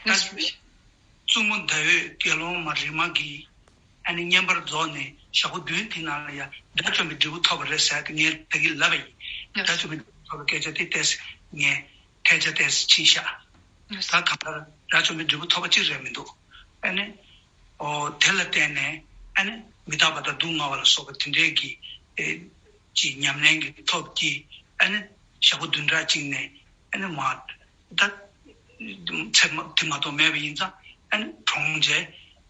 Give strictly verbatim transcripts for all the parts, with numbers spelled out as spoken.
ད་བཙུན་མོ་ཟླ་འོད་དགེ་སློང་མ་རིག་མ་གིས་ཨ་ནི་བསྙེན་པར་རྫོགས་ནས་ཞག་པོ་བདུན་དེ་ནང་ལ་ཡང་དགྲ་བཅོམ་པའི་འབྲས་བུ་ཐོབ་པ་རེད་ཟེར་ཏེ་ངས་ད་གིན་ལབ་པ་ཡིན། དགྲ་བཅོམ་པའི་འབྲས་བུ་ཐོབ་པའི་སྐད་ཆ་དེ་ཏོག་ཙམ་ངས་ཐལ་ཆ་ཏོག་ཙམ་ཕྱིན་ཤག་ད་གང་ལྟར་དགྲ་བཅོམ་པའི་འབྲས་བུ་ཐོབ་པ་གཅིག་རེད་མི་འདུག་ཨ་ནི། ཨོ་དེ་ལ་བརྟེན་ནས་ཨ་ནི་མི་རྟག་པ་དང་སྡུག་བསྔལ་བ་ལ་སོགས་པ་དེ་འདྲའི་གི་ཨེ་ཅིག་ཉམས་ལེན་གྱི་ཐོབ་ཀྱིས་ཨ་ནི་ཞག་པོ་བདུན་ཕྲག་གཅིག་ནས་ཨ་ནི་མ་ད་ཚེ་མ་དེ་མ་གཏོགས་མེད་པ་ཡིན་ཙང་ཨ་ནི་གྲོངས་རྗེས་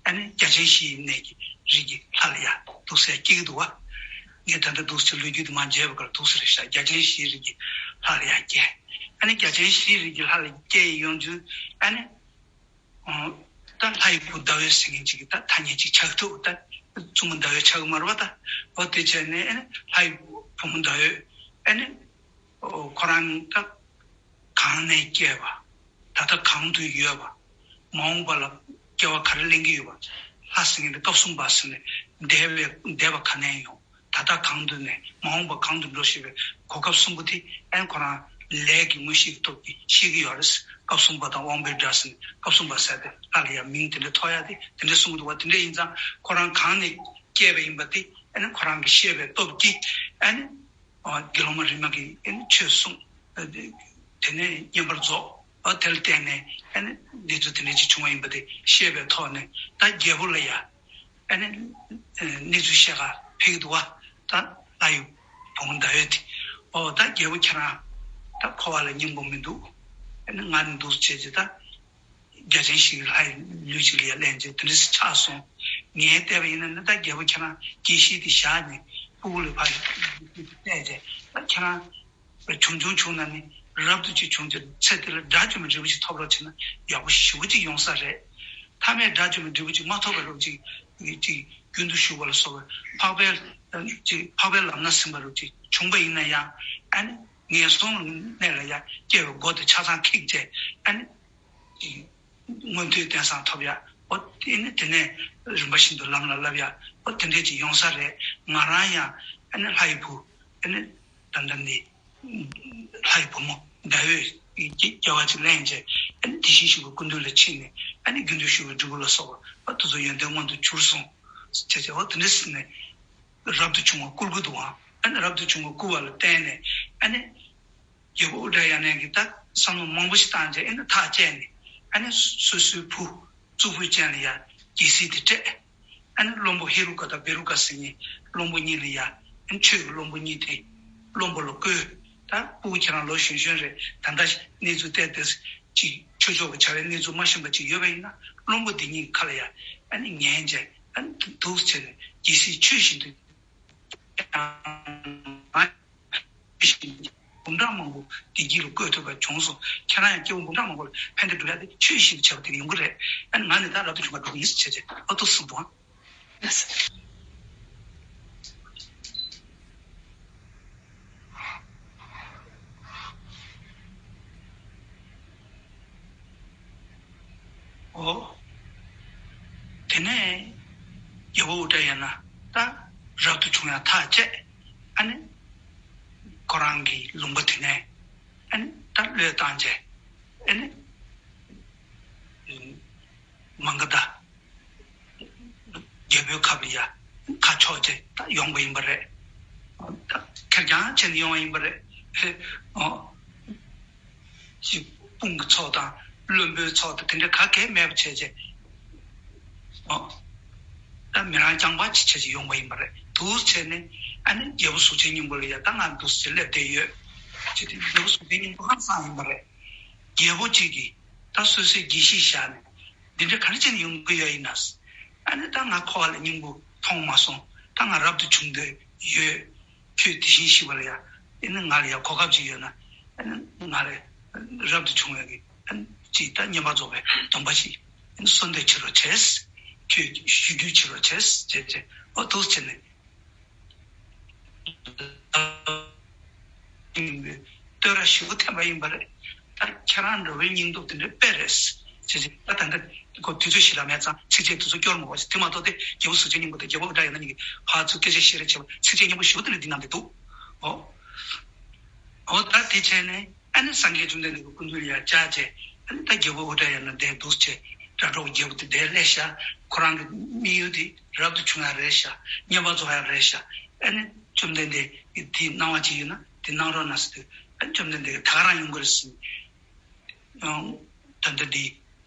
ཨ་ནི་རྒྱལ་ཆེན་བཞིའི་གནས་ཀྱི་རིས་ཀྱི་ལྷ་ལ་ཡ་འདུག་ཟེར་སྐྱེ་གི་འདུག་བ། ངས་ད་ལྟ་འདུག་ཟེར་ལོ་རྒྱུས་དེ་མ་མཇལ་བ་གར་འདུག་ཟེར་ཤག་རྒྱལ་ཆེན་བཞིའི་རིས་ཀྱི་ལྷ་ལ་ཡ་སྐྱེ། ཨ་ནི་རྒྱལ་ཆེན་བཞིའི་རིས་ཀྱི་ལྷ་ལ་སྐྱེ་ཡི་ཡོང་དུས་ཨ་ནི། ད་ལྷ་ཡི་བུ་ཟླ་འོད་ཟེར་མཁན་ཅིག་གི་ད་ཐ་སྙད་ཅིག་ཆགས་ཐུབ། ད་བཙུན་མོ་ཟླ་འོད་ཆགས་ཀྱི་མ་རེད་པ། ད་འོ་དེ་བྱས་ནས་ཨ་ནི་ལྷ་ཡི་བུ་མོ་ཟླ་འོད་ཨ་ནི་ཁོ་རང་ད་གང་ནས་སྐྱེས་པ། ད་ལྟ་གང་དུ་ཡོད་པ། མ་འོངས་པ་ལ་སྐྱེ་བ་ག་རེ་ལེན་གྱི་ཡོད་པ། ལྷ་ཟེར་མཁན་དེ་སྐབས་གསུམ་པ་ཟེར་ནས་འདས་པའི་འདས་པ་ག་ནས་ཡོང་། ད་ལྟ་གང་དུ་གནས། མ་འོངས་པ་གང་དུ་འགྲོ་ཞེས་པའི་གོ་སྐབས་གསུམ་པོ་དེ་ཨན་ཁོ་རང་ལས་ཀྱི་མངོན་ཤེས་ཀྱི་སྟོབས་ཀྱིས་ཤེས་ཀྱི་ཡོད་རེད། སྐབས་གསུམ་པ་དང་དབང་པོའི་སྒྲ་ཟེར་ནས་སྐབས་གསུམ་པ་ཟེར་ཏེ་ལྷ་ལ་ཡང་མིང་དེ་འདྲ་ཐོགས་ཡ་དེ་དེ་འདྲ་གསུང་གི་འདུག་བ། དེ་འདྲ་ཡིན་ཙང་ཁོ་རང་གང་ནས་སྐྱེས་པ་ཡིན་པ་དེ་ཨན་ཁོ་རང་གི་ཤེས་པའི་སྟོབས་ཀྱིས་ཨན་དགེ་སློང་མ་རིག་མ་གིས་ཨན་ཆོས་གསུངས། དེ་ནས་བསྙེན་པར་རྫོགས། དེ་ལ་བརྟེན་ནས་ཨན་གནས་ཚུལ་དེ་འདྲ་ཅིག་བྱུང་བ་ཡིན་པ་དེ་ཤེས་པའི་ཐོག་ནས་ད་རྒྱལ་པོ་ལ་ཡ། ཨ་ནི་གནས་ཚུལ་བཤད་ག་ཕེབས་ཀྱི་འདུག་བ། ད་ལྷ་ཡི་བུ་མོ་ཟླ་འོད་དེ། ཨོ་ད་རྒྱལ་པོ་ཁྱེད་རང་ད་འཁོར་བ་ལ་སྙིང་པོ་མི་འདུག་ཨ་ནི་ང་ནི་འདུག་བྱས་ཀྱི་ད་རྒྱལ་ཆེན་ཞིག་ལྷ་ཡི་ལུས་ཅིག་ལ་ཡ་ལེན་བྱས་དེ་འདྲ་ཞིག་ཆགས་སོང་། ངས་བལྟས་པ་ཡིན་ན་ནི་ད་རྒྱལ་པོ་ཁྱེད་རང་དགེ་བཤེས་དེ་བཞག་ནས་སྤུ་གུ་ལ་ཕར་བལྟས་བྱས་ད་ཁྱེད་རང་བྱུང་བྱུང་བྱུང་ན་ནི་རབ་ཏུ་ཅིག་བྱུང་ཚེ་ཚེ་དེ་ལ་དགྲ་བཅོམ་པའི་འབྲས་བུ་ཞིག་ཐོབ་རོགས་བྱས་ན་ཡག་པོ་ཞེ་པོ་ཅིག་ཡོང་ས་རེད། ཐ་མའི་དགྲ་བཅོམ་པའི་འབྲས་བུ་ཅིག་མ་ཐོབ་པ་རོགས་ཅིག་ཅིག་རྒྱུན་དུ་ཞུགས་པ་ལ་སོགས་པའི་འཕགས་པའི་ཅིག་འཕགས་པའི་ལམ་སྣ་ཟིན་པ་རོགས་ཅིག་བྱུང་པ་ཡིན་ན་ཡང་ཨ་ནི་ངན་སོང་གནས་ལ་ཡང་སྐྱེ་བའི་སྒོ་དེ་ཆ་ཚང་ཁེགས་བྱས་ཨ་ནི་ཅིག་མངོན་མཐོའི་རྟེན་བཟང་ཐོབ་ཡ། ཨོ་དེ་ནི་དེ་ནས་རིམ་པ་བཞིན་དུ་ལམ་ལ་བསླབ་ཡ། ཨོ་དེ་འདྲས་ཅིག་ཡོང་ས་རེད། ང་རང་ཡང་ཨ་ནི་ལྷ་ཡི་བུ་ཨ་ནི་ད་ལྟ་འདི་ལྷ་ཡི་བུ་མོ་ཟླ་འོད་ཀྱི་སྐྱེ་བ་ཅིག་ལེན་བྱས་ཨ་ནི་དེ་བཞིན་གཤེགས་པའི་སྐུ་མདུན་ལ་ཕྱིན་ནས་ཨ་ནི་རྒྱུན་དུ་ཞུགས་པའི་འབྲས་བུ་ལ་སོགས་པ་ཨ་དེ་ཚོ་ཡོན་ཏན་མངོན་དུ་གྱུར་སོང་། བྱས་བྱས་ཨོ་དེ་འདྲས་ཟེར་ནས་རབ་ཏུ་བྱུང་བ་བསྐུལ་གྱི་འདུག་ཨང་། ཨ་ནི་རབ་ཏུ་བྱུང་བ་བསྐུལ་བ་ལ་བརྟེན་ནས་ཨ་ནི། རྒྱལ་པོ་ཨུ་དྲ་ཡ་ན་གིས་ད་བསམ་བློ་མང་པོ་ཞིག་བཏང་རྗེས་ཨ་ནི་ཐག་བཅད་ནས་ཨ་ནི་སོ་སོའི་བུ་གཙུག་ཕུད་ཅན་ལ་ཡ་རྒྱལ་སྲིད་དེ་སྤྲད། ཨ་ནི་བློན་པོ་ཧེ་རུ་ཀ་དང་བེ་རུ་ཀ་ཟེར་མཁན་བློན་པོ་གཉིས་ལ་ཡ་ཨ་ནི་ཆོས་ཀྱི་བློན་པོ་གཉིས་དེ་བློན་པོ་ལ་བསྐོས། ད་སྤུ་གུ་ཁྱེད་རང་ལོ་གཞོན་གཞོན་རེད། ད་ལྟ་གནས་ཚུལ་བལྟས་ཏེ་ཅིག་ཆོས་ཕྱོགས་ཀྱི་བྱ་བའི་གནས་ཚུལ་མ་ཤེས་པ་ཅིག་ཡོད་པ་ཡིན་ན་བློན་པོ་འདི་གཉིས་ཁ་ལ་ཡ་ཨ་ནི་ཉན་བྱས་ཨ་ནི་འདུག་བྱས་ནས་རྒྱལ་སྲིད་ཆོས་བཞིན་དུ། འབུམ་ཕྲག་མང་པོ་བདེ་སྐྱིད་ལ་བཀོད་ཐུབ་པ་བྱུང་སོང་། ཁྱེད་རང་ཡང་སྐྱེ་བོ་འབུམ་ཕྲག་མང་པོ་ལ་ཕན་བདེ་སྒྲུབ་ཡ་དེ་ཆོས་བཞིན་དུ་བྱས་པ་དེ་ཡོང་གི་རེད། ཨ་ནི་ང་ནི་ད་རབ་ཏུ་བྱུང་བ་སྒྲུབ་ཀྱི་ཡིན་ཟེར་བྱས་རྗེས་ཨ་ཏོ་གསུངས་འདུག་ཨང་། ཨོ། དེ་ནས་རྒྱལ་པོ་ཨུ་དྲ་ཡ་ན་ད་རབ་ཏུ་བྱུང་ཡང་ཐག་བཅད། ཨ་ནི་ཁོ་རང་གི་ལུང་པ་དེ་ནས་ཨ་ནི་ད་བློས་བཏང་བྱས་ཨ་ནི་མ་ག་དྷ། རྒྱལ་པོའི་ཁབ་ལ་ཡ་ཁ་ཕྱོགས་བྱས་ད་ཡོང་བ་ཡིན་པ་རེད། ད་ཁེར་རྐྱང་བྱས་ནས་ཡོང་བ་ཡིན་པ་རེད། ཨོ། ཅིག་དཔུང་གི་ཚོགས་དང་བློན་པོའི་ཚོགས་དང་དེ་འདྲ་ག་གེ་མེད་པ་བྱས་བྱས། ཨོ། ད་མི་རང་རྐྱང་པ་ཅིག་བྱས་བྱས་ཡོང་བ་ཡིན་པ་རེད། འདུག་བྱས་ནས་ཨ་ནི་རྒྱལ་པོ་གཟུགས་ཅན་སྙིང་པོ་ལ་ཡ་ད་ང་འདུག་སེ་སླེབས་བསྡད་ཡོད། ཅེས་ཏེ་རྒྱལ་པོ་གཟུགས་ཅན་སྙིང་པོ་ཧང་སང་ཡིན་པ་རེད། རྒྱལ་པོ་གཅིག་གིས་ད་སོ་སོའི་དགེ་བཤེས་བཞག་ནས་འདི་འདྲ་ག་རེ་བྱས་ནས་ཡོང་གི་ཡོད་ཡིན་ན། ཨ་ནི་ད་ང་འཁོར་བ་ལ་སྙིང་པོ་མཐོང་མ་སོང་། ད་ང་རབ་ཏུ་བྱུང་འདོད་ཡོད། ཁྱོད་དེ་བཞིན་གཤེགས་པ་ལ་ཡ། ཨ་ནི་ང་ལ་ཡ་གོ་སྐབས་ཅིག་ཡོད་ན། ཨ་ནི་ང་ལ་རབ་ཏུ་བྱུང་བའི་གི་ཨ་ནི་ཅིག་ད་བསྙེན་པར་རྫོགས་པའི་སྡོམ་པ་ཞིག་ཨ་ནི་གསོལ་འདེབས་བྱེད་རོགས་བྱས། ཁྱོད་ཞུ་རྒྱུ་བྱེད་རོགས་བྱས་བྱས་བྱས་ཨོ་ཐུགས་བྱས་ནས། བསྟོད་ར་ཞེ་པོ་འཐེན་པ་ཡིན་པ་རེད། ད་ཁྱེད་རང་འདྲ་བོའི་སྙིང་སྟོབས་དེ་འདྲ་དཔེ་རེད། ཅེས་ཅེས་ད་ད་ལྟ་ཁོ་དུས་ཚོད་ཞིག་ལ་མེད་ཙང་ཚིགས་བཅད་དེ་ཚོ་སྐྱོར་མ་དགོས་ཟེར། དེ་མ་གཏོགས་དེ་རྒྱལ་པོ་གཟུགས་ཅན་སྙིང་པོ་དང་རྒྱལ་པོ་ཨུ་དྲ་ཡ་ན་གཉིས་ཀྱིས་ཕར་ཚུར་སྐད་ཆ་བཤད་རེས་བྱས་པ་ཚིགས་བཅད་སྙན་པོ་ཞེ་པོ་དེ་འདྲ་འདི་ནང་དེ་འདུག་ཨོ། ཨོ་ད་དེ་བྱས་ནས་ཨ་ནི་སངས་རྒྱས་བཅོམ་ལྡན་འདས་ཀྱི་སྐུ་མདུན་ལ་ཡར་བཅར་བྱས་ ད་རྒྱལ་པོ་ཨུ་ཏྲ་ཡ་ན་དེ་འདུག་བྱས། དྲ་གྲོགས་རྒྱལ་པོ་དེ་དེ་སླེབས་ཤག་ཁོ་རང་གི་དམིགས་ཡུལ་དེ་རབ་ཏུ་བྱུང་ཡ་རེད་ཤག་བསྙེན་པར་རྫོགས་ཡ་རེད་ཤག་ཨ་ནི་བཅོམ་ལྡན་འདས་ཀྱིས་དེ་གནང་བ་ཅིག་ཡོད་ན་དེ་གནང་རོགས་གནང་ཟེར་དུས། ཨ་ནི་བཅོམ་ལྡན་འདས་ཀྱིས་ད་ག་རང་ཡོང་གི་རེད་ཟེར། ཡང་ད་ལྟ་འདི་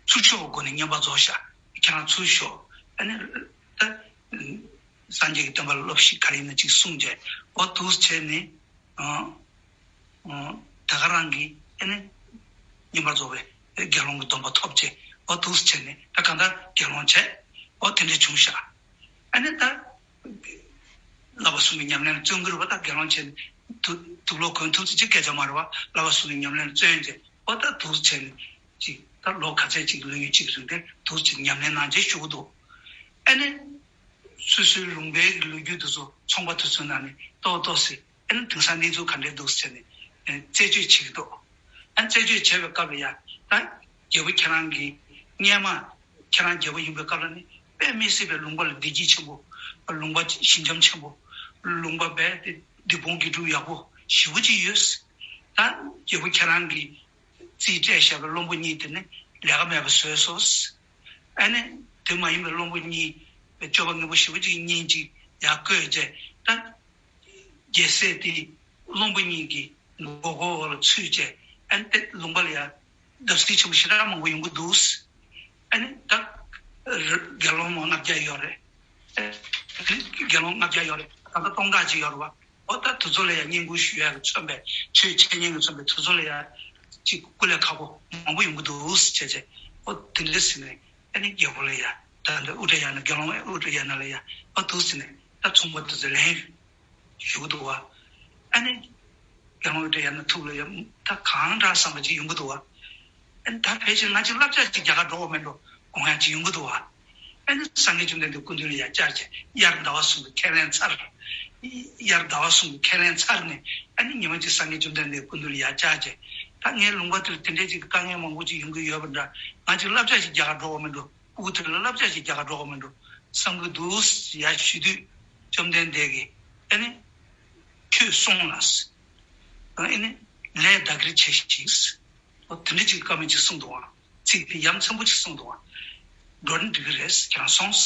ཚུར་ཤོག་སྒོ་ནས་བསྙེན་པར་རྫོགས་ཤག་ཁྱེད་རང་ཚུར་ཤོག་ཨ་ནི་ད་སངས་རྒྱས་ཀྱི་བསྟན་པ་ལ་སློབ་གཞི་ག་རེ་ཡིན་ན་ཅིག་གསུངས་བྱས། འོ་འདུག་བྱས་ནས། ཨ། ཨ། ད་ག་རང་གིས་ཨ་ནི་བསྙེན་པར་རྫོགས་པའི་དགེ་སློང་གི་སྡོམ་པ་ཐོབ་བྱས། འོ་འདུག་བྱས་ནས་ད་གང་ལྟར་དགེ་སློང་བྱས། འོ་དེ་འདྲ་བྱུང་ཤག་ཨ་ནི་ད་བསླབ་པ་གསུམ་གྱི་ཉམས་ལེན་ལ་བརྩོན་གྱི་རེད་པ། ད་དགེ་སློང་བྱས་ནས་དུག་དུག་ལོག་གོན་ཐུབ་ཚེ་ཅིག་སྐད་ཆ་མ་རེད་པ། བསླབ་པ་གསུམ་གྱི་ཉམས་ལེན་ལ་བརྩོན་བྱས། འོ་ད་འདུག་བྱས་ནས་ཅིག་ད་ལོ་ག་ཚད་ཅིག་ལོ་ཡུན་གཅིག་རིང་དེ་འདུག་བྱས་ནས་ཉམས་ལེན་གནང་བྱས་བཞུགས་འདུག་ཨ་ནི་སོ་སོའི་ལུང་པའི་ལོ་རྒྱུས་དེ་ཚོ་ཚོང་པ་དེ་ཚོའི་ནང་ནས་ཏོག་ཏོག་ཟེར། ཨ་ནི་དེང་སང་གནས་ཚུལ་ག་འདྲས་འདུག་ཟེར་ནས་རྩད་གཅོད་བྱེད་ཀྱི་འདུག་ཨ་ནི་རྩད་གཅོད་བྱེད་པའི་སྐབས་ལ་ཡ། ད་རྒྱལ་པོ་ཁྱེད་རང་གིས་སྔས་མ་ཁྱེད་རང་རྒྱལ་པོ་ཡིན་པའི་སྐབས་ལ་ནི་དཔེ་མི་སྲིད་པའི་ལུང་པ་ལ་བདེ་སྐྱིད་ཆེན་པོ། ལུང་པ་ཞི་འཇམ་ཆེན་པོ། ལུང་པ་རྦད་དེ་སྡིག་སྤོང་དགེ་སྒྲུབ་ཡག་པོ་ཞེ་པོ་ཅིག་ཡོད། ད་རྒྱལ་པོ་ཁྱེད་རང་གིས་རྩིས་སྤྲད་བཞག་པའི་བློན་པོ་གཉིས་དེ་ནི་ལས་ཀ་མེད་པ་བཟོས་སོང་། ཨ་ནི་དེ་མ་ཡིན་པའི་བློན་པོ་གཉིས་སྤྱོད་པ་ངན་པོ་ཞེ་པོ་ཅིག་གཉེན་ཅིག་ཡར་བསྐོས་བྱས། ད་རྒྱལ་སྲས་དེ་བློན་པོ་གཉིས་ཀྱི་མགོ་སྐོར་འོག་ལ་ཚུད་བྱས། ཨ་ནི་དེ་ལུང་པ་ལ་ཡ་བརྡབ་གསིག་ཆེན་པོ་ཞེ་དྲག་མང་པོ་ཡོང་གི་འདུག་ཨ་ནི་ད་དགེ་སློང་མ་ལྔ་བརྒྱ་ཡོད་རེད། དགེ་སློང་ལྔ་བརྒྱ་ཡོད་རེད། ད་ལྟ་སྟོང་ཕྲག་ཅིག་ཡོད་རེད་བ། ཨོ་ད་དེ་ཚོ་ལ་ཡང་བསྙེན་བཀུར་ཞུ་ཡག་གི་མཚོན་པའི་ཆོས་འཆད་ཉན་གྱི་མཚོན་པའི་དེ་ཚོ་ལ་ཡང་ཅིག་སྐུ་ལས་ཁག་པོ་མང་པོ་ཡོང་གི་འདུག་ཟེར་བྱས་བྱས། ཨོ་དེ་འདྲ་ཟེར་ནས་ཨ་ནི་རྒྱལ་པོ་ལ་ཡང་ད་ལྟ་ཨུ་ཏྲ་ཡ་ན་དགེ་སློང་ཨུ་ཏྲ་ཡ་ན་ལ་ཡང་ཨོ་འདུག་ཟེར་ནས་ད་ཚོང་པ་དེ་ཚོ་ལན་ཞུ་གི་འདུག་བ། ཨ་ནི་རྒྱལ་དབང་ཨུ་ཏྲ་ཡ་ན་ཐུགས་ལ་ཡང་ད་གང་འདྲ་བསམ་པ་ཅིག་ཡོང་གི་འདུག་བ། ཨ་ནི་ད་ཕལ་ཆེར་ང་ཅིག་བསླབ་བྱ་ཅིག་རྒྱག་ག་འགྲོ་བ་མིན་འགྲོ་དགོངས་ཡག་ཅིག་ཡོང་གི་འདུག་བ། ཨ་ནི་སངས་རྒྱས་བཅོམ་ལྡན་འདས་སྐུ་མདུན་ལ་ཡར་བཅར་བྱས་དབྱར་ཟླ་བ་གསུམ་གྱི་ཁས་ལེན་ཚར། དབྱར་ཟླ་བ་གསུམ་གྱི་ཁས་ལེན་ཚར་ནས་ཨ་ནི་ཉི་མ་གཅིག་སངས་རྒྱས་བཅོམ་ལྡན་འདས་སྐུ་མདུན་ལ་ཡར་བཅར་བྱས། ད་ངའི་ལུང་པ་དེར་དེ་འདྲའི་ཅིག་དཀའ་ངལ་མང་པོ་ཅིག་ཡོང་གི་ཡོད་པ་འདྲ། ང་ཅིག་བསླབ་བྱ་ཞིག་རྒྱག་ག་འགྲོ་བ་མིན་འགྲོ། ཕྲུ་གུ་དེ་ལ་བསླབ་བྱ་ཞིག་རྒྱག་ག་འགྲོ་བ་མིན་འགྲོ་བསམ་གི་འདུག་ཡར་ཞུ་དུས། བཅོམ་ལྡན་འདས་ཀྱིས་ཨ་ནི་ཁྱོད་སོང་ལ། ཨ་ནི་ལས་བདག་གིར་བྱས་ཤིག་འོ་དེ་འདྲ་ཅིག་བཀའ་མོལ་ཅིག་གསུངས་འདུག་ཨང་། ཚིག་དེ་ཡ་མཚན་པོ་ཅིག་གསུངས་འདུག་ཨང་། འགྲོ་ནི་འགྲིག་གི་རེད། ཁྱེད་རང་སོང་།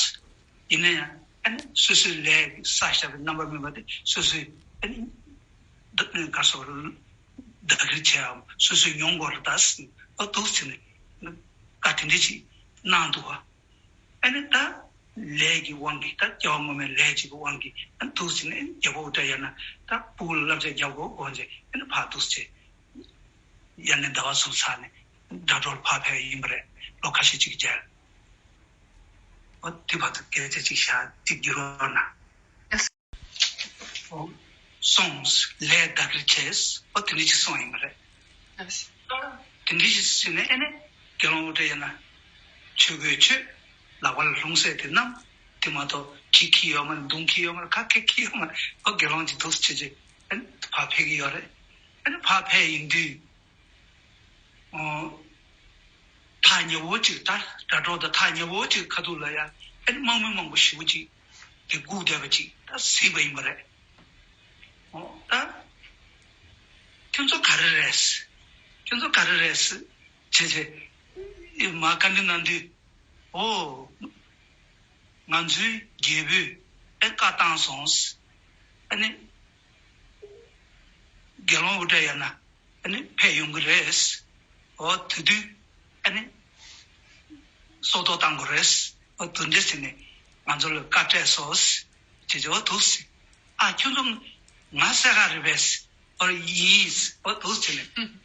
ཡིན་ན་ཡང་ཨ་ནི་སོ་སོའི་ལས་ཀྱི་བསགས་བཞག་པའི་རྣམ་པར་སྨིན་པ་དེ་སོ་སོའི་ཨ་ནི་ག་སོ་བདག་གིར་བྱས་འམ་སོ་སོས་མྱོང་དགོས་རེད་ད་ཟེར་ནས་འདུག་ཟེར་ནས་བཀའ་དེ་འདྲ་ཅིག་གནང་འདུག་ཨ། ཨ་ནི་ད་ལས་ཀྱི་དབང་གིས་ད་སྐྱེ་བ་སྔོན་མའི་ལས་ཅིག་གི་དབང་གིས་ཨ་ནི་འདུག་ཟེར་ནས་རྒྱལ་པོ་ཨུ་ཏྲ་ཡ་ན་ད་ཕྲུ་གུ་ལ་བསླབ་བྱ་རྒྱག་དགོས་དགོངས་བྱས་ཨ་ནི་ཕར་འདུག་ཟེར། ཡར་ནས་ཟླ་བ་གསུམ་ཚར་ནས་དྲ་གྲོགས་ལ་ཕར་ཕེབས་ཡིན་པ་རེད། ལོ་ཁ་ཤས་ཅིག་རྗེས། འོ་དེ་བར་དུ་སྐད་ཆ་ཅིག་བཤད་ཅིག་བསྒྱུར་རོགས་གནང་། སོང་ལས་བདག་གིར་བྱས། འོ་དེ་འདྲ་ཅིག་གསུངས་ཡིན་པ་རེད། དེ་འདྲ་ཞིག་ཟེར་ནས་ཨ་ནི་དགེ་སློང་ཨུ་ཏྲ་ཡ་ན་ཆོས་གོས་ཆོད། ལག་པ་ལ་ལྷུང་བཟེད་དེ་བསྣམས། དེ་མ་གཏོགས་གྲི་འཁྱེར་ཡོད་མ་རེད། མདུང་འཁྱེར་ཡོད་མ་རེད། ག་གེ་འཁྱེར་ཡོད་མ་རེད། ཨོ་དགེ་སློང་གཅིག་འདུག་སེ་བྱས་བྱས་ཨ་ནི་ཕར་ཕེབས་ཀྱི་ཡོད་རེད། ཨ་ནི་ཕར་ཕེབས་ཡིན་དུས། ཨོ། ཐག་ཉེ་བོ་གཅིག་ད་དྲ་གྲོགས་དང་ཐག་ཉེ་བོ་གཅིག་ཁ་ཐུག་ལ་ཡ་ཨ་ནི་དམག་མི་མང་པོ་ཞེ་པོ་ཅིག་དེ་སྒུག་བསྡད་པ་ཅིག་ད་གཟིགས་པ་ཡིན་པ་རེད། ཨོ་ད། ཁྱོད་ཚོ་ག་རེ་རེད། ཁྱོད་ཚོ་ག་རེ་རེད། བྱས་བྱས། མར་བཀའ་འདྲི་གནང་དུས། ཨོ། ང་ཚོའི་རྒྱལ་པོས་ཨེ་བཀའ་བཏང་སོང་། ཨ་ནི། དགེ་སློང་ཨུ་ཏྲ་ཡ་ན། ཨ་ནི་ཕེབས་ཡོང་གི་རེད། ཨོ་དེ་དུས། ཨ་ནི། སྲོག་ཐོག་བཏང་དགོས་རེད། ཨོ་དེ་འདྲ་ཟེར་ནས་ང་ཚོ་ལ་བཀའ་སྤྲད་སོང་། ཅེས་བྱས་འོ་འདུག་སེ། ཨ་ཁྱོད་ཚོ་ང་བསད་ག་རེད་པས། ཨོ་ཡིན། ཨོ་འདུག་ཟེར་ནས།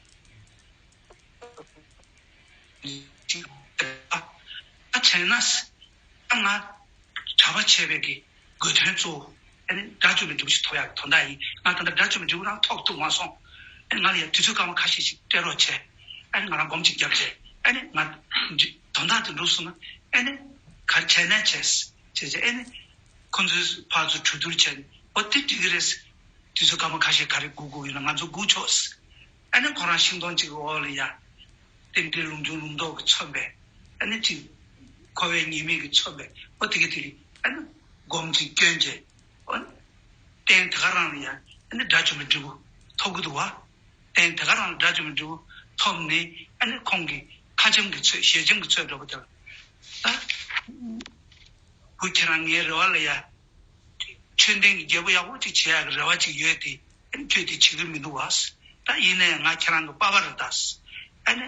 ཨ་བྱས་ན། ཨ་ང་གྲྭ་པ་བྱས་པའི་གི་དགོས་དོན་གཙོ་བོ་ཨ་ནི་དགྲ་བཅོམ་པའི་འབྲས་བུ་ཞིག་ཐོབ་ཡག་གི་དོན་དག་ཡིན། ང་ད་ལྟ་དགྲ་བཅོམ་པའི་འབྲས་བུ་རང་ཐོབ་ཐུབ་མ་སོང་། ཨ་ནི་ང་ལ་ཡང་དུས་ཚོད་སྐར་མ་ཁ་ཤས་ཤིག་སྤྲད་རོགས་བྱས། ཨ་ནི་ང་རང་སྒོམ་ཅིག་བརྒྱབ་བྱས་ཨ་ནི་ང་དོན་དག་དེ་འགྲུབ་སོང་ན་ཨ་ནི་ག་རེ་བྱས་ན་བྱས་བྱས་བྱས་ཨ་ནི་ཁོ་ཚོའི་ཕར་ཚུར་གྲོས་བསྡུར་བྱས་ནས་འོ་དེ་འགྲིག་གི་རེད། དུས་ཚོད་སྐར་མ་ཁ་ཤས་ག་རེ་སྒུག་དགོས་ཡོད་ན་ང་ཚོ་སྒུག་ཆོག་ཨ་ནི་ཁོ་རང་ཤིང་སྡོང་གཅིག་གི་འོག་ལ་ཡ། རྟེན་འབྲེལ་ལུང་སྦྱོང་ལུང་རྟོགས་ཀྱིས་མཚོན་པའི། ཨ་ནི་ཅིག་འཁོར་བའི་ཉེས་དམིགས་ཀྱིས་མཚོན་པའི་ཨོ་དེ་གི་དེ་གི་ཨ་ནི་སྒོམ་ཅིག་སྐྱོན་བྱས། ཨོ་རྟེན་དེ་ག་རང་ལ་ཡ་ཨ་ནི་དགྲ་བཅོམ་པའི་འབྲས་བུ་ཐོབ་ཀྱི་འདུག་བ། རྟེན་དེ་ག་རང་ལ་དགྲ་བཅོམ་པའི་འབྲས་བུ་ཐོབ་ནས་ཨ་ནི་ཁོང་གི་ ཁ་འཆམ་གྱི་ཚོད་ཞལ་འཆམ་གྱི་ཚོད་འདྲ་པོ་དེ་ལ། ད་བུ་ཁྱེད་རང་ངའི་རེ་བ་ལ་ཡ། ཆོས་ལྡན་གྱི་རྒྱལ་པོ་ཡག་པོ་ཅིག་བྱེད་ཡག་གི་རེ་བ་ཅིག་ཡོད་དེ། ཨ་ནི་ཁྱོད་དེ་བྱེད་ཀྱི་མི་འདུག་བ། ད་ཡིན་ན་ཡང་ང་ཁྱེད་རང་གི་པ་ཕ་རེད་ད། ཨ་ནི་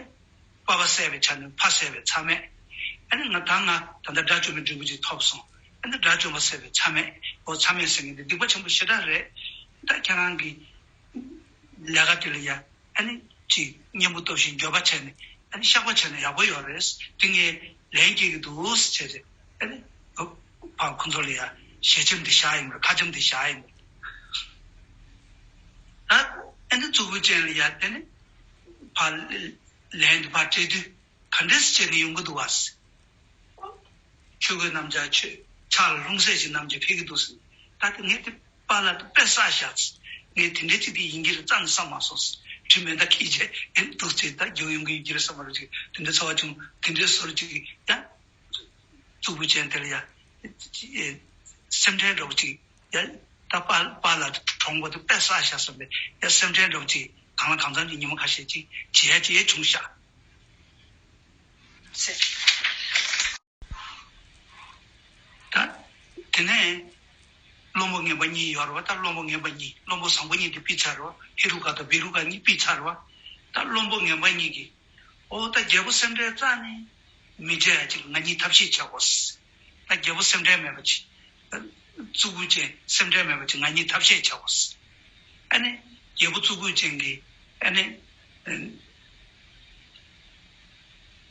པ་ཕ་བསད་པའི་ཆ་ནས་ཕ་བསད་པའི་ཚ་མེད། ཨ་ནི་ང་ད་ང་ད་ལྟ་དགྲ་བཅོམ་པའི་འབྲས་བུ་ཅིག་ཐོབ་སོང་། ཨ་ནི་དགྲ་བཅོམ་པ་བསད་པའི་ཚ་མེད། འོ་ཚ་མེད་ཟེར་མཁན་དེ་སྡིག་པ་ཆེན་པོ་ཞེ་དྲག་རེད། ད་ཁྱེད་རང་གི་ལས་ཀ་དེ་ལ་ཡ། ཨ་ནི་ཅིག་གཉེན་པོ་སྟོབས་ཤིག་འགྱོད་པ་བྱས་ནས། ཨ་ནི་བཤགས་པ་བྱས་ན་ཡག་པོ་ཡོད་རེད། དེ་ངས་ལན་སྐྱེལ་གྱི་འདུག་ཟེར་བྱས་ཏེ། ཨ་ནི་ཕར་ཁོང་ཚོ་ལ་ཡ་ཞལ་ཆེམས་དེ་བཞག་ཡིན་པ་རེད། ཁ་ཆེམས་དེ་བཞག་ཡིན་པ་རེད། ད་ཨ་ནི་གཙུག་ཕུད་ཅན་ལ་ཡ་དེ་ནི་ཕར་ལན་དེ་ཕར་སྤྲད་དུས་ག་འདྲས་བྱས་ནས་ཡོང་གི་འདུག་བ། ཆོས་གོས་སྣམ་སྦྱར་ཆོས་ཕྱག་ལ་ལྷུང་བཟེད་ཅིག་བསྣམས་ཀྱི་ཕེབས་ཀྱི་འདུག་ཟེར། ད་དེ་ངས་དེ་པཱ་ལགས་དེ་དཔེ་བསགས་བཞག་ཟེར། ངས་དེ་འདྲའི་ཅིག་དེ་ཡིན་གྱི་རེད་རྩ་ནས་བསམ་མ་སོང་ཟེར། དྲི་མེད་ད་ཁྱི་བྱས་ཨེ་འདུག་ཅེས་ད་རྒྱུག་ཡོང་གི་ཡིན་གྱི་རེད་བསམ་པ་རེད་ཅིག་དེ་འདྲའི་ཚོར་བ་བྱུང་། དེ་འདྲའི་བཟོ་འདྲ་ཅིག་ཡ། གཙུག་ཕུད་ཅན་དེ་ལ་ཡ། སེམས་ཁྲལ་འདྲ་པོ་ཅིག་ཡ། ད་པཱ་པཱ་ལགས་དེ་གྲོངས་པ་དེ་དཔེ་བསགས་བཞག་བསམ་པའི་ཡ་སེམས་ཁྲལ་འདྲ་པོ་ཅིག་གང་ལ་གང་འཚམ་གྱི་ཉིན་མོ་ཁ་ཤས་ཅིག་བྱེད་ཡ་ཅིག་ཡ་བྱུང་བཞག་ཟེར། ད་དེ་ནས་བློན་པོ་ངན་པ་གཉིས་ཡོད་རེད་བ། ད་བློན་པོ་ངན་པ་གཉིས། བློན་པོ་བཟང་པོ་གཉིས་དེ་ཕུད་ཚར་རེད་བ། ཧེ་རུ་ཀ་དང་བེ་རུ་ཀ་གཉིས་ཕུད་ཚར་རེད་བ། ད་བློན་པོ་ངན་པ་གཉིས་ཀྱིས་ཨོ་ད་རྒྱལ་པོ་སེམས་ཁྲལ་རྩ་ནས་མི་བྱེད་ཡ་ཅིག་ང་གཉིས་ཐབས་ཤེས་བྱ་དགོས། ད་རྒྱལ་པོ་སེམས་ཁྲལ་མེད་པ་ཅིག་གཙུག་ཕུད་ཅན་སེམས་ཁྲལ་མེད་པ་ཅིག་ང་གཉིས་ཐབས་ཤེས་བྱ་དགོས། ཨ་ནི་རྒྱལ་པོ་གཙུག་ཕུད་ཅན་གྱིས་ཨ་ནི།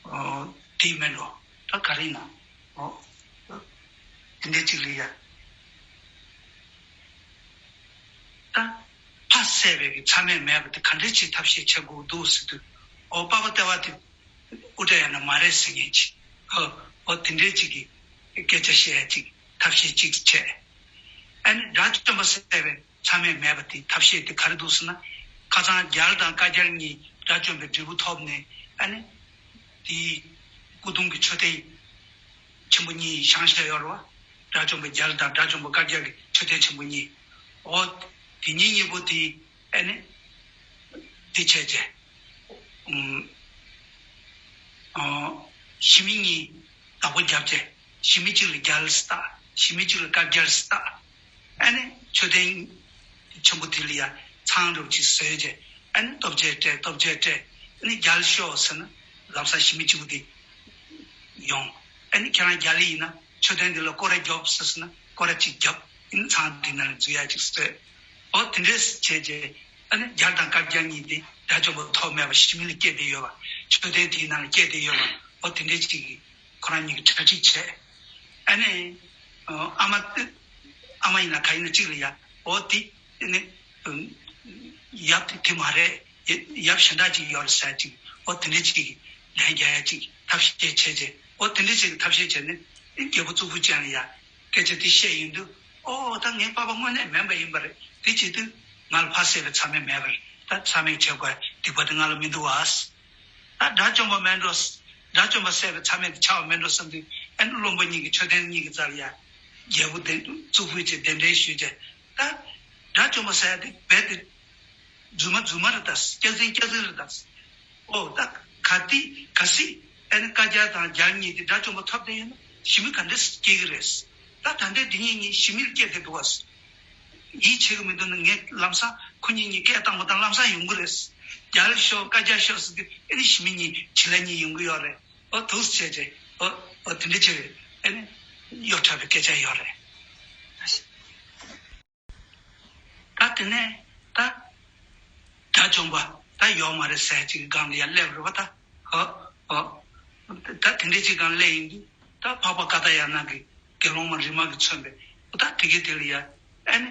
ཨོ། དེ་མིན་འགྲོ། ད་ག་རེ་ཡིན་ན། ཨོ། དེ་འདྲའི་ཅིག་ལ་ཡ། ད་ཕ་བསད་པའི་གི་ཚ་མེད་མེད་པ་དེ་ག་འདྲའི་ཅིག་ཐབས་ཤེས་བྱེད་དགོས་འདུག་ཟེར་དུས། ཨོ་པ་ཕ་ལྟེ་བ་དེ་དབུ་སྐྲ་ཡང་ན་མ་རེད་ཟེར་མཁན་ཅིག་ཨོ། ཨོ་དེ་འདྲའི་ཅིག་གི་སྐད་ཆ་བཤད་ཡ་ཅིག་ཐབས་ཤེས་ཅིག་བྱས། ཨ་ནི་དགྲ་བཅོམ་པ་བསད་པའི་ཚ་མེད་མེད་པ་དེ་ཐབས་ཤེས་དེ་ག་རེ་འདུག་ཟེར་ན། ཁ་སང་རྒྱལ་དང་བཀའ་རྒྱལ་གཉིས་དགྲ་བཅོམ་པའི་འབྲས་བུ་ཐོབ་ནས། ཨ་ནི་དེའི་སྐུ་གདུང་གི་མཆོད་རྟེན་ཆེན་པོ་གཉིས་བཞེངས་བཞག་ཡོད་རེད་བ། དགྲ་བཅོམ་པ་རྒྱལ་དང་དགྲ་བཅོམ་པ་བཀའ་རྒྱལ་གྱི་མཆོད་རྟེན་ཆེན་པོ་གཉིས། འོ། དེ་གཉིས་གཉིས་པོ་དེ་ཨ་ནི་དེ་བྱས་རྗེས། ཨུམ། ཨོ། ཞི་མི་གཉིས་བདག་པོ་བརྒྱབ་རྗེས། ཞི་མི་གཅིག་ལ་རྒྱལ་ཟེར་བཏགས། ཞི་མི་གཅིག་ལ་བཀའ་རྒྱལ་ཟེར་བཏགས། ཨ་ནི་མཆོད་རྟེན་ཆེན་པོ་དེ་ལ་ཡ་ཚང་འདྲ་པོ་ཅིག་བཟོས་རྗེས། ཨ་ནི་སྟོབས་རྒྱས་སྤྲད། སྟོབས་རྒྱས་སྤྲད། ཨ་ནི་རྒྱལ་ཤོག་ཟེར་ན་ལམ་སང་ཞི་མི་གཅིག་པུ་དེ་ཡོང་། ཨ་ནི་ཁྱེད་རང་རྒྱལ་ཡིན་ན་མཆོད་རྟེན་འདི་ལ་སྐོར་ར་རྒྱོབ་ཟེར་ན་སྐོར་ར་གཅིག་རྒྱབ། ཨ་ནི་ཚང་འདི་ནང་ལ་འཛུལ་ཡ་ཅིག་བཟོས། ཨོ་དེ་འདྲས་བྱས་རྗེས། ཨ་ནི་རྒྱལ་དང་བཀའ་རྒྱལ་གཉིས་དེ་དགྲ་བཅོམ་པ་ཐོབ་མེད་པ་ཞི་མི་ལ་སྐྱེས་བསྡད་ཡོད་པ། མཆོད་རྟེན་དེའི་ནང་ལ་སྐྱེས་བསྡད་ཡོད་པ། ཨོ་དེ་འདྲས་ཅིག་གིས་ཁོ་རང་གཉིས་ཀྱིས་གྲ་སྒྲིག་བྱས། ཨ་ནི། ཨ་མ། ཨ་མ་ཡིན་ན་ག་ཡིན་ན་གཅིག་ལ་ཡ། ཨོ་དེ་ནི། ཡབ་དེ་དེ་མ་རེད། ཡབ་གཞན་དག་ཅིག་ཡོད་རེད་ཟེར་ཅིག་ཨོ་དེ་འདྲས་ཅིག་གིས་ལན་རྒྱག་ཡ་ཅིག་ཐབས་ཤེས་བྱས་རྗེས། ཨོ་དེ་འདྲས་ཅིག་གིས་ཐབས་ཤེས་བྱས་ནས་རྒྱལ་པོ་གཙུག་ཕུད་ཅན་ལ་ཡ། སྐད་ཆ་དེ་བཤད་ཡོང་དུས། ཨོ་ད་ངའི་པ་ཕ་དངོས་གནས་མིན་པ་ཡིན་པ་རེད། དེ་བྱེད་དུས་ང་ལ་ཕ་བསད་པའི་ཚ་མེད་མེད་པ་རེད། ད་ཚ་མེད་བྱེད་དགོས་སྡིག་པ་དེ་ང་ལ་མི་འདུག་བ། ད་དགྲ་བཅོམ་པ་མེད་འགྲོ། དགྲ་བཅོམ་པ་བསད་པའི་ཚ་མེད་དེ་ཆགས་པ་མེད་འགྲོ་བསམ་དུས། ཨ་ནི་བློན་པོ་གཉིས་ཀྱི་མཆོད་རྟེན་གཉིས་ཀྱི་རྩ་ལ་ཡ། རྒྱལ་པོ་དེ་གཙུག་ཕུད་ཅེས་གདན་འདྲེན་ཞུས་རྗེས། ད་དགྲ་བཅོམ་པ་བསད་ཡ་དེ་རྦད་དེ། རྫུན་མ་རྫུན་མ་རེད་ད། སྐྱག་རྫུན་སྐྱག་རྫུན་རེད་ད། ཨོ་ད་ག་དེ་ག་སྲིད། ཨ་ནི་བཀའ་རྒྱ་དང་རྒྱལ་གཉིས་དེ་དགྲ་བཅོམ་པ་ཐོབ་བསྡད་ཡོད་ན་ཞི་མི་ག་འདྲས་སྐྱེ་གི་རེད། ད་ད་ལྟའི་དེ་གཉིས་གཉིས་ཞི་མི་ལ་སྐྱེས་བསྡད་འདུག་བ། ཡིད་ཆེས་གི་མི་འདུག་ན་ངས་ལམ་སང་ཁོ་གཉིས་གཉིས་སྐད་བཏང་བ་དང་ལམ་སང་ཡོང་གི་རེད། རྒྱལ་ཤོག་བཀའ་རྒྱ་ཤོག་ཟེར་དུས་ཨ་ནི་ཞི་མི་གཉིས་བྱི་ལ་གཉིས་ཡོང་གི་ཡོད་རེད། ཨོ་འདུག་སེ་བྱས་རྗེས་ཨོ་ཨོ་དེ་འདྲ་བྱས་རེད། ཨ་ནི་གཡོ་འཁྲབ་པའི་སྐད་ཆ་ཡོད་རེད། ད་དེ་ནས་ད་དགྲ་བཅོམ་པ་ད་ཡོག་མ་རེད་ཟེར་ཅིག་གི་སྒང་ལ་ཡར་སླེབས་རེད་བ་ད། ཧོ་ཧོ། ད་དེ་འདྲའི་ཅིག་སྒང་སླེབས་ཡིན་དུས་ད་འཕགས་པ་ཀ་ཏ་ཡ་ན་གི་དགེ་སློང་མ་རི་མ་གིས་མཚོན་པའི་ད་དེ་གའི་དེ་ལ་ཡ། ཨ་ནི་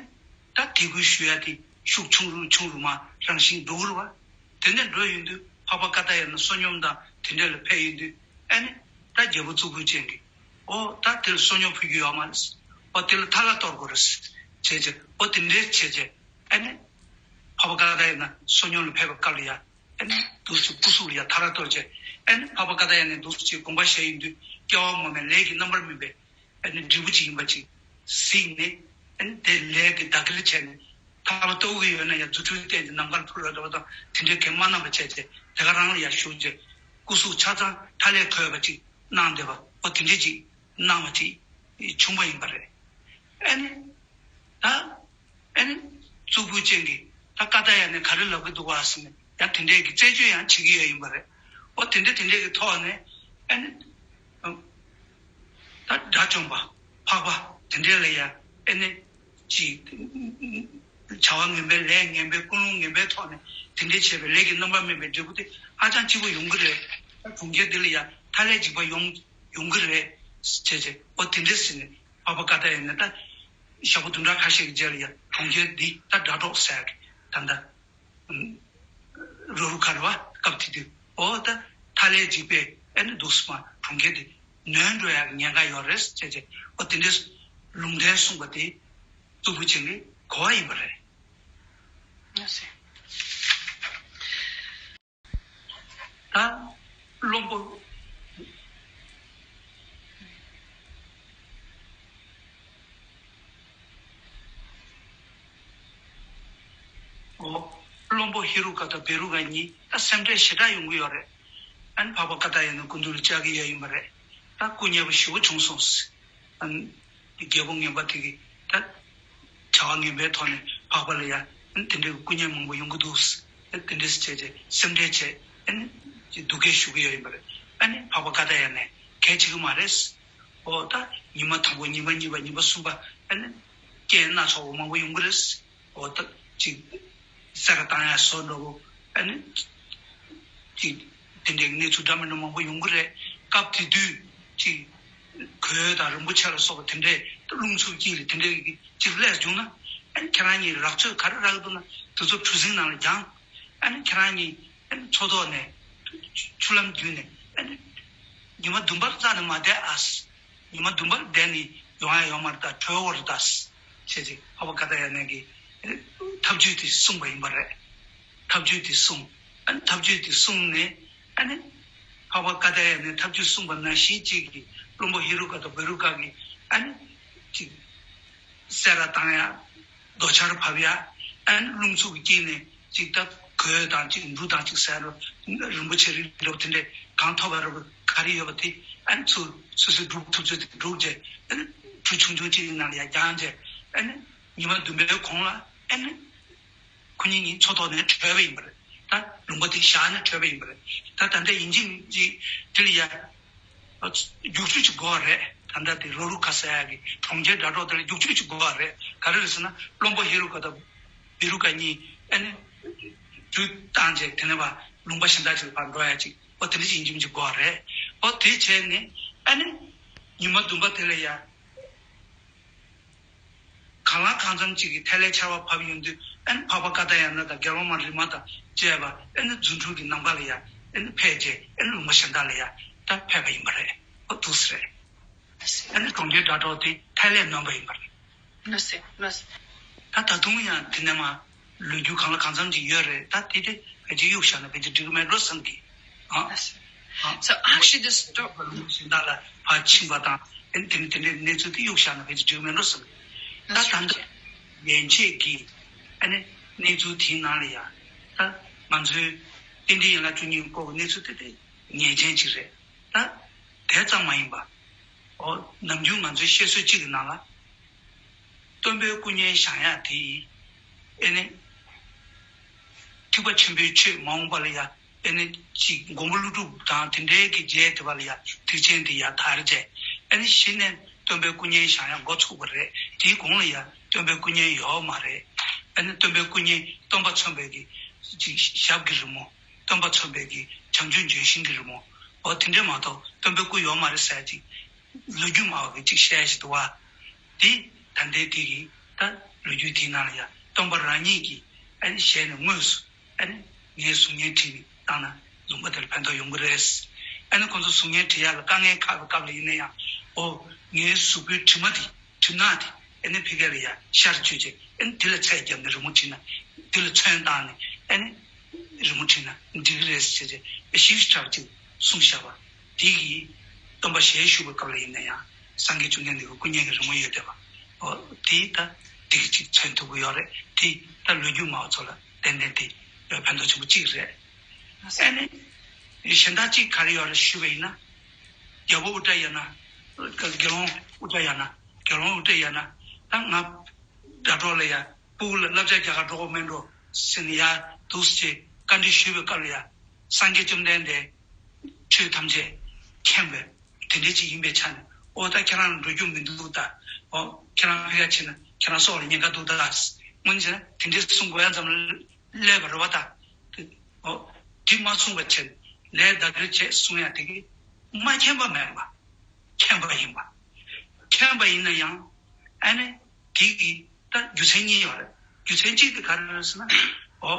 ད་དད་གུས་ཞུ་ཡ་དེ་ཤུགས་ཆུང་རུ་ཆུང་རུ་མ་རང་བཞིན་འགྲོ་གི་རེད་བ། དེ་ནས་འགྲོ་ཡོང་དུས་འཕགས་པ་ཀ་ཏ་ཡ་ན་བསོད་སྙོམས་དང་དེ་འདྲ་ལ་ཕེབས་ཡོང་དུས། ཨ་ནི་ད་རྒྱལ་པོ་གཙུག་ཕུད་ཅན་གྱིས། ཨོ་ད་དེ་ལ་བསོད་སྙོམས་ཕུལ་རྒྱུ་ཡོད་མ་རེད། ཨོ་དེ་ལ་ཐ་ལ་གཏོར་དགོས་རེད། བྱས་རྗེས་ཨོ་དེ་འདྲས་བྱས་རྗེས་ཨ་ནི། འཕགས་པ་ཀ་ཏ་ཡ་ན་བསོད་སྙོམས་ལ་ཕེབས་པའི་སྐབས་ལ་ཡ། ཨ་ནི་འདུག་སེ་སྐུ་གཟུགས་ལ་ཡ་ཐ་ལ་གཏོར་རྗེས། ཨ་ནི་འཕགས་པ་ཀ་ཏ་ཡ་ནས་འདུག་སེ་དགོངས་པ་བཞེས་ཡོང་དུས་སྐྱེ་བ་སྔོན་མའི་ལས་ཀྱི་རྣམ་པར་སྨིན་པའི། ཨ་ནི་འབྲས་བུ་ཅིག་ཡིན་པ་ཅིག་གཟིགས་ནས། ཨ་ནི་དེ་ལས་དེ་བདག་གིར་བྱས་ནས་ཐ་ལ་གཏོར་གྱི་ཡོད་ན་ཡང་རྫུ་འཕྲུལ་བསྟན་ཏེ་ནམ་མཁར་འཕུར་བའི་འདྲ་བ་དང་དེ་འདྲའི་གེགས་མ་གནང་བ་བྱས་རྗེས་དེ་ག་རང་ལ་ཡ་བཞུགས་རྗེས། སྐུ་གཟུགས་ཆ་ཚང་ཐ་ལེ་འཁོད་པ་ཅིག་གནང་བསྡད་པ་འོ་དེ་འདྲས་ཅིག་གནང་བ་ཅིག་བྱུང་བ་ཡིན་པ་རེད། ཨ་ནི། ད། ཨ་ནི། གཙུག་ཕུད་ཅན་གྱི་ད་ཀ་ཏ་ཡ་ནས་ག་རེ་ལབ་ཀྱི་འདུག་བ་ཟེར་ནས་ཡང་དེ་འདྲས་ཀྱི་རྩད་གཅོད་ཡང་བྱེད་ཀྱི་ཡོད་ཡིན་པ་རེད། འོ་དེ་འདྲས་དེ་འདྲས་ཀྱི་ཐོག་ནས་ཨ་ནི། ད་དགྲ་བཅོམ་པ་འཕགས་པ་དེ་འདྲས་ལ་ཡང་ཨ་ནི། ཅིག་བྱ་བ་ངན་པའི་ལས་ངན་པའི་ཀུན་སློང་ངན་པའི་ཐོག་ནས་དེ་འདྲས་བྱས་པའི་ལས་ཀྱི་རྣམ་པ་སྨིན་པའི་འབྲས་བུ་དེ་ཧ་ཅང་སྐྱིད་པོ་ཡོང་གི་རེད། གྲོང་ཁྱེར་འདི་ལ་ཡང་ཐ་ལེ་འཇིགས་པ་ཡོང་ཡོང་གི་རེད། བྱས་བྱས་འོ་དེ་འདྲས་ཟེར་ནས་འཕགས་པ་ཀ་ཏ་ཡ་ནས་ད་ཞག་པོ་བདུན་ཕྲག་ཁ་ཤས་ཀྱི་རྗེས་ལ་ཡང་གྲོང་ཁྱེར་འདི་ད་སྒྲ་སྒྲོགས་ཟེར་གི་ད་ལྟ། རུ་རུ་ཁ་རུ་བ་སྐབས་དེ་དུས་འོ་ད་ཐ་ལེ་འཇིགས་པས་ཨེ་ནི་འདུག་སེ་མ་གྲོང་ཁྱེར་དེ་ནོན་འགྲོ་ཡག་ཉེན་ཁ་ཡོད་རེད་ཟེར་བྱས་འོ་དེ་འདྲའི་ལུང་བསྟན་གསུངས་པ་དེ་གཙུག་ཕུད་ཅན་གྱི་གོ་བ་ཡིན་པ་རེད། ད་བློན་པོ། འོ། བློན་པོ་ཧེ་རུ་ཀ་དང་བེ་རུ་ཀ་གཉིས་ད་སེམས་ཁྲལ་ཞེ་དྲག་ཡོང་གི་ཡོད་རེད། ཨ་ནི་འཕགས་པ་ཀ་ཏ་ཡ་ནས་སྐུ་མདུན་ལ་བཅར་གྱི་ཡོད་ཡིན་པ་རེད། ད་སྐུ་ཉེ་པོ་ཞེ་པོ་བྱུང་སོང་ཟེར། ཨ་ནི་རྒྱལ་པོ་ངན་པ་དེ་གིས་ད་བྱ་བ་ངན་པའི་ཐོག་ནས་འཕགས་པ་ལ་ཡ་ཨ་ནི་དེ་འདྲའི་སྐུ་ཉེ་མང་པོ་ཡོང་གི་འདུག་ཟེར། དེ་འདྲས་བྱས་བྱས་སེམས་ཁྲལ་བྱས་ཨ་ནི་སྡུག་སྐད་ཞུ་གི་ཡོད་ཡིན་པ་རེད། ཨ་ནི་འཕགས་པ་ཀ་ཏ་ཡ་ནས་གལ་ཆེ་གི་མ་རེད་ཟེར། འོ་ད་ཉི་མ་དང་པོ་ཉི་མ་གཉིས་པ་ཉི་མ་གསུམ་པ་ཨ་ནི་རྐྱེན་སྣ་ཚོགས་པ་མང་པོ་ཡོང་གི་རེད། འོ་ད་ཅིག་གསེར་བཏང་ཡ་བཟོ་འདྲ་བོ་ཨ་ནི་ཅིག་དེ་འདྲའི་གནས་ཚུལ་འདྲ་མི་འདྲ་མང་པོ་ཡོང་གི་རེད། སྐབས་དེ་དུས་ཅིག་གོས་དང་རིན་པོ་ཆེ་ལ་སོགས་པ་དེ་འདྲའི་རླུང་འཚུབ་ཀྱིས་ལ་དེ་འདྲའི་ཅིག་ལས་བྱུང་ན་ཨ་ནི་ཁྱེད་རང་གཉིས་རགས་ཚོད་ག་རེ་རག་གི་འདུག་ན་དེ་ཚོ་གྲུ་གཟིངས་ནང་ལ་བརྒྱངས། ཨ་ནི་ཁྱེད་རང་གཉིས་ཨ་ནི་མཚོ་ཐོག་ནས་ཆུ་ལམ་བརྒྱུད་ནས་ཨ་ནི་ཉི་མ་བདུན་པར་རྩ་ནས་མ་བསྡད་ཨ། ཉི་མ་བདུན་པར་བསྡད་ནས་ཡོང་ཡ་ཡོད་མ་རེད་ད་གྲོལ་བ་རེད་ད། ཞེས་ཅིག་འཕགས་པ་ཀ་ཏ་ཡ་ནས་ཀྱི་ཐབས་ཇུས་དེ་གསུངས་པ་ཡིན་པ་རེད། ཐབས་ཇུས་དེ་གསུངས། ཨ་ནི་ཐབས་ཇུས་དེ་གསུངས་ནས་ཨ་ནི་འཕགས་པ་ཀ་ཏ་ཡ་ནས་ཐབས་ཇུས་གསུངས་པ་ནང་བཞིན་ཅིག་གིས་བློན་པོ་ཧེ་རུ་ཀ་དང་བེ་རུ་ཀ་གིས་ཨ་ནི་ཅིག་གསེར་བཏང་ཡ། རྡོ་ཆར་བབས་ཡ། ཨ་ནི་རླུང་འཚུབ་ཀྱིས་ནས་ཅིག་ད་གོས་དང་ཅིག་འབྲུ་དང་ཅིག་ཟེར་རོ། རིན་པོ་ཆེ་རིགས་འདྲ་བོ་དེ་འདྲས་གང་ཐོབ་པ་རོ་ག་རེ་ཡོད་པ་དེ་ཨ་ནི་ཚུར་སོ་སོའི་སྒྲུབ་ཐུབ་ཚོད་དེ་སྒྲུབ་རྗེས་ཨ་ནི་གྲུ་ཆུང་ཆུང་ཅིག་གི་ནང་ལ་ཡ་བརྒྱངས་རྗེས་ཨ་ནི་ཉི་མ་བདུན་པའི་གོང་ལ་ཨ་ནི་ཁོ་གཉིས་གཉིས་མཚོ་ཐོག་ནས་བྲོས་པ་ཡིན་པ་རེད། ད་ལུང་པ་དེ་བཞག་ནས་བྲོས་པ་ཡིན་པ་རེད། ད་ད་ལྟ་ཡིན་གཅིག་མིན་གཅིག་དེ་ལ་ཡ། རྒྱུག་ཆུ་ཅིག་དགོས་པ་རེད། ད་ལྟ་དེ་རོ་རུ་ཁ་ཟེར་ཡག་གི་གྲོང་ཁྱེར་སྒྲ་སྒྲོགས་དེ་ལ་རྒྱུག་ཆུ་ཅིག་དགོས་པ་རེད། ག་རེ་རེད་ཟེར་ན་བློན་པོ་ཧེ་རུ་ཀ་དང་བེ་རུ་ཀ་གཉིས་ཨ་ནི་གྲུ་བཏང་རྗེས་དེ་ནས་ཕར་ལུང་པ་གཞན་དག་ཅིག་ལ་ཕར་འགྲོ་ཡག་ཅིག་འོ་དེ་འདྲ་ཅིག་ཡིན་གཅིག་མིན་གཅིག་དགོས་པ་རེད། འོ་དེ་བྱས་ནས་ཨ་ནི་ཉི་མ་བདུན་པ་དེ་ལ་ཡ། གང་ལ་གང་འཚམ་ཅིག་གིས་ཐལ་བའི་ཆར་པ་བབས་ཡོང་དུས་ཨ་ནི་འཕགས་པ་ཀ་ཏ་ཡ་ན་དང་རྒྱལ་བ་མ་རི་མ་དང་བཅས་པ་ཨ་ནི་རྫུ་འཕྲུལ་གྱི་ནམ་མཁའ་ལ་ཡ་ཨ་ནི་ཕེབས་རྗེས་ཨ་ནི་ལུང་པ་གཞན་དག་ལ་ཡ་ད་ཕེབས་པ་ཡིན་པ་རེད། འོ་འདུག་སེ་རེད། ཨ་ནི་གྲོང་ཁྱེར་སྒྲ་སྒྲོགས་དེ་ཐལ་བས་ནོན་པ་ཡིན་པ་རེད། ལགས་སེ་ལགས་སེ། ད་ད་དུང་ཡང་དེ་ནས་མར་ལོ་རྒྱུས་གང་ལ་གང་འཚམ་ཅིག་ཡོད་རེད། ད་དེ་དེ་ཕལ་ཆེར་གཡུག་བཞག་ན་ཕལ་ཆེར་འགྲིག་གི་མེད་འགྲོ་བསམ་གི། ཨ། ལགས་སེ། ཨ། So actually this sto- གཞན་དག་ལ་ཕར་ཕྱིན་པ་དང་ཨ་ནི་དེ་འདྲ་དེ་འདྲའི་གནས་ཚུལ་དེ་གཡུག་བཞག་ན་ཕལ་ཆེར་འགྲིག་གི་མེད་འགྲོ་བསམ་གི། ད་ད་ལྟ་ཡན་ཆད་ཀྱི་ཨ་ནི་གནས་ཚུལ་དེའི་ནང་ལ་ཡང་ད་ང་ཚོའི་རྟེན་འབྲེལ་ཡན་ལག་བཅུ་གཉིས་སྐོར་གྱི་གནས་ཚུལ་དེ་དེ་ངེས་ཅན་ཅིག་རེད། ད་དེ་ཙམ་མ་ཡིན་པ། འོ་ནམ་རྒྱུན་ང་ཚོའི་བཤད་སྲོལ་གཅིག་གི་ནང་ལ། སྟོན་པའི་སྐུ་བརྙན་བཞེངས་ཡག་དེ་ཡིས་ཨེ་ནི། ཐེག་པ་ཆེན་པོའི་ཆོས་མ་འོངས་པ་ལ་ཡ་ཨེ་ནི་ཅིག་མགོན་པོ་ཀླུ་སྒྲུབ་དང་དེ་འདྲའི་གི་རྗེས་དེ་བ་ལ་ཡ་ཐེག་ཆེན་དེ་ཡ་དར་རྗེས་ཨེ་ནི་གཞི་ནས་སྟོན་པའི་སྐུ་བརྙན་བཞེངས་ཡག་འགོ་ཚུགས་པ་རེད། དེའི་གོང་ལ་ཡ་སྟོན་པའི་སྐུ་བརྙན་ཡོད་མ་རེད། ཨེ་ནི་སྟོན་པའི་སྐུ་བརྙན་སྟོན་པ་མཚོན་པའི་གི་ཅིག་ཞབས་ཀྱི་རི་མོ། སྟོན་པ་མཚོན་པའི་གི་བྱང་ཆུབ་ལྗོན་ཤིང་གི་རི་མོ། འོ་དེ་འདྲ་མ་གཏོགས་སྟོན་པའི་སྐུ་ཡོད་མ་རེད་ཟེར་ཅིག་ལོ་རྒྱུས་སྨྲ་བ་གིས་ཅིག་བཤད་བཞིན་འདུག་བ། དེ་ད་ལྟའི་དེ་གི་ད་ལོ་རྒྱུས་དེའི་ནང་ལ་ཡང་སྟོན་པ་རང་ཉིད་ཀྱིས་ཨ་ནི་ཞལ་ནས་དངོས་སུ་ཨ་ནི་ངའི་གཟུགས་བརྙན་བྲིས་ནས་བཏང་ན་ལུང་པ་དེར་ཕན་ཐོགས་ཡོང་གི་རེད། ཨ་ནི་ཁོང་ཚོ་གཟུགས་བརྙན་བྲིས་ཡག་ལ་དཀའ་ངལ་ཁག་པའི་སྐབས་ལ་ཡིན་ན་ཡང་འོ་ངའི་གཟུགས་པོའི་གྲིབ་མ་དེ་གྲིབ་ནག་དེ་ཨ་ནི་ཕ་གི་ལ་ཡང་ཤར་བཅུག་བྱས་ཨ་ནི་དེ་ལ་ཚད་བརྒྱབ་ནས་རི་མོ་བྲིས་ན་དེ་ལ་ཚོན་བཏང་ནས་ཨ་ནི། རི་མོ་བྲིས་ན་འགྲིག་གི་རེད་ཟེར་བྱས་ཞིབ་ཕྲ་ཅིག་གསུངས་བཞག་པ། དེ་གིས་སྟོན་པ་ཞལ་བཞུགས་པའི་སྐབས་ལ་ཡིན་ན་ཡང་སངས་རྒྱས་བཅོམ་ལྡན་འདས་ཀྱི་སྐུ་བརྙན་གྱི་རི་མོ་ཡོད་བསྡད་པ། འོ་དེ་ད་དེ་གི་ཅིག་མཚོན་ཐུབ་ཀྱི་ཡོད་རེད། དེ་ད་ལོ་རྒྱུས་སྨྲ་བ་ཚོ་ལ་ཏན་ཏན་དེ་ཕན་ཐོགས་ཆེན་པོ་གཅིག་རེད། ཨ་ནི། གཞན་དག་ཅིག་ག་རེ་ཡོད་རེད་ཞུས་པ་ཡིན་ན། རྒྱལ་པོ་ཨུ་ཏྲ་ཡ་ན། དགེ་སློང་ཨུ་ཏྲ་ཡ་ན། དགེ་སློང་ཨུ་ཏྲ་ཡ་ན། ད་ང་དྲ་གྲོགས་ལ་ཡ་སྤུ་གུ་ལ་བསླབ་བྱ་རྒྱག་གར་འགྲོ་དགོས་མེད་འགྲོ་ཟེར་ནས་ཡ་འདུག་ཅེས་བཀའ་འདྲི་ཞུས་པའི་སྐབས་ལ་ཡ། སངས་རྒྱས་བཅོམ་ལྡན་འདས་ཆོས་ཐམས་ཅད་མཁྱེན་པའི་དེ་འདྲ་ཅིག་ཡིན་པའི་ཆ་ནས། ཨོ་ད་ཁྱེད་རང་འགྲོ་རྒྱུ་མི་འདུག་ད། ཨོ་ཁྱེད་རང་ཕ་གིར་ཕྱིན་ན་ཁྱེད་རང་སྲོག་ལ་ཉེན་ཁ་འདུག་ད། སྔོན་ཆད་དེ་འདྲ་གསུང་དགོས་ཡ་ཙམ་ལ། ཀླད་པ་རེད་པ་ད། ཨོ། དེ་མ་གསུངས་པ་བྱས་ནས་ལས་བདག་གིར་བྱེད་གསུང་ཡ་དེ་གི་མ་མཁྱེན་པ་མེད་པ། མཁྱེན་པ་ཡིན་པ། མཁྱེན་པ་ཡིན་ན་ཡང་ཨ་ནི་དེ་གི་ད་རྒྱུ་མཚན་གཉིས་ཡོད་རེད། རྒྱུ་མཚན་གཅིག་དེ་ག་རེ་རེད་ཟེར་ན། ཨོ།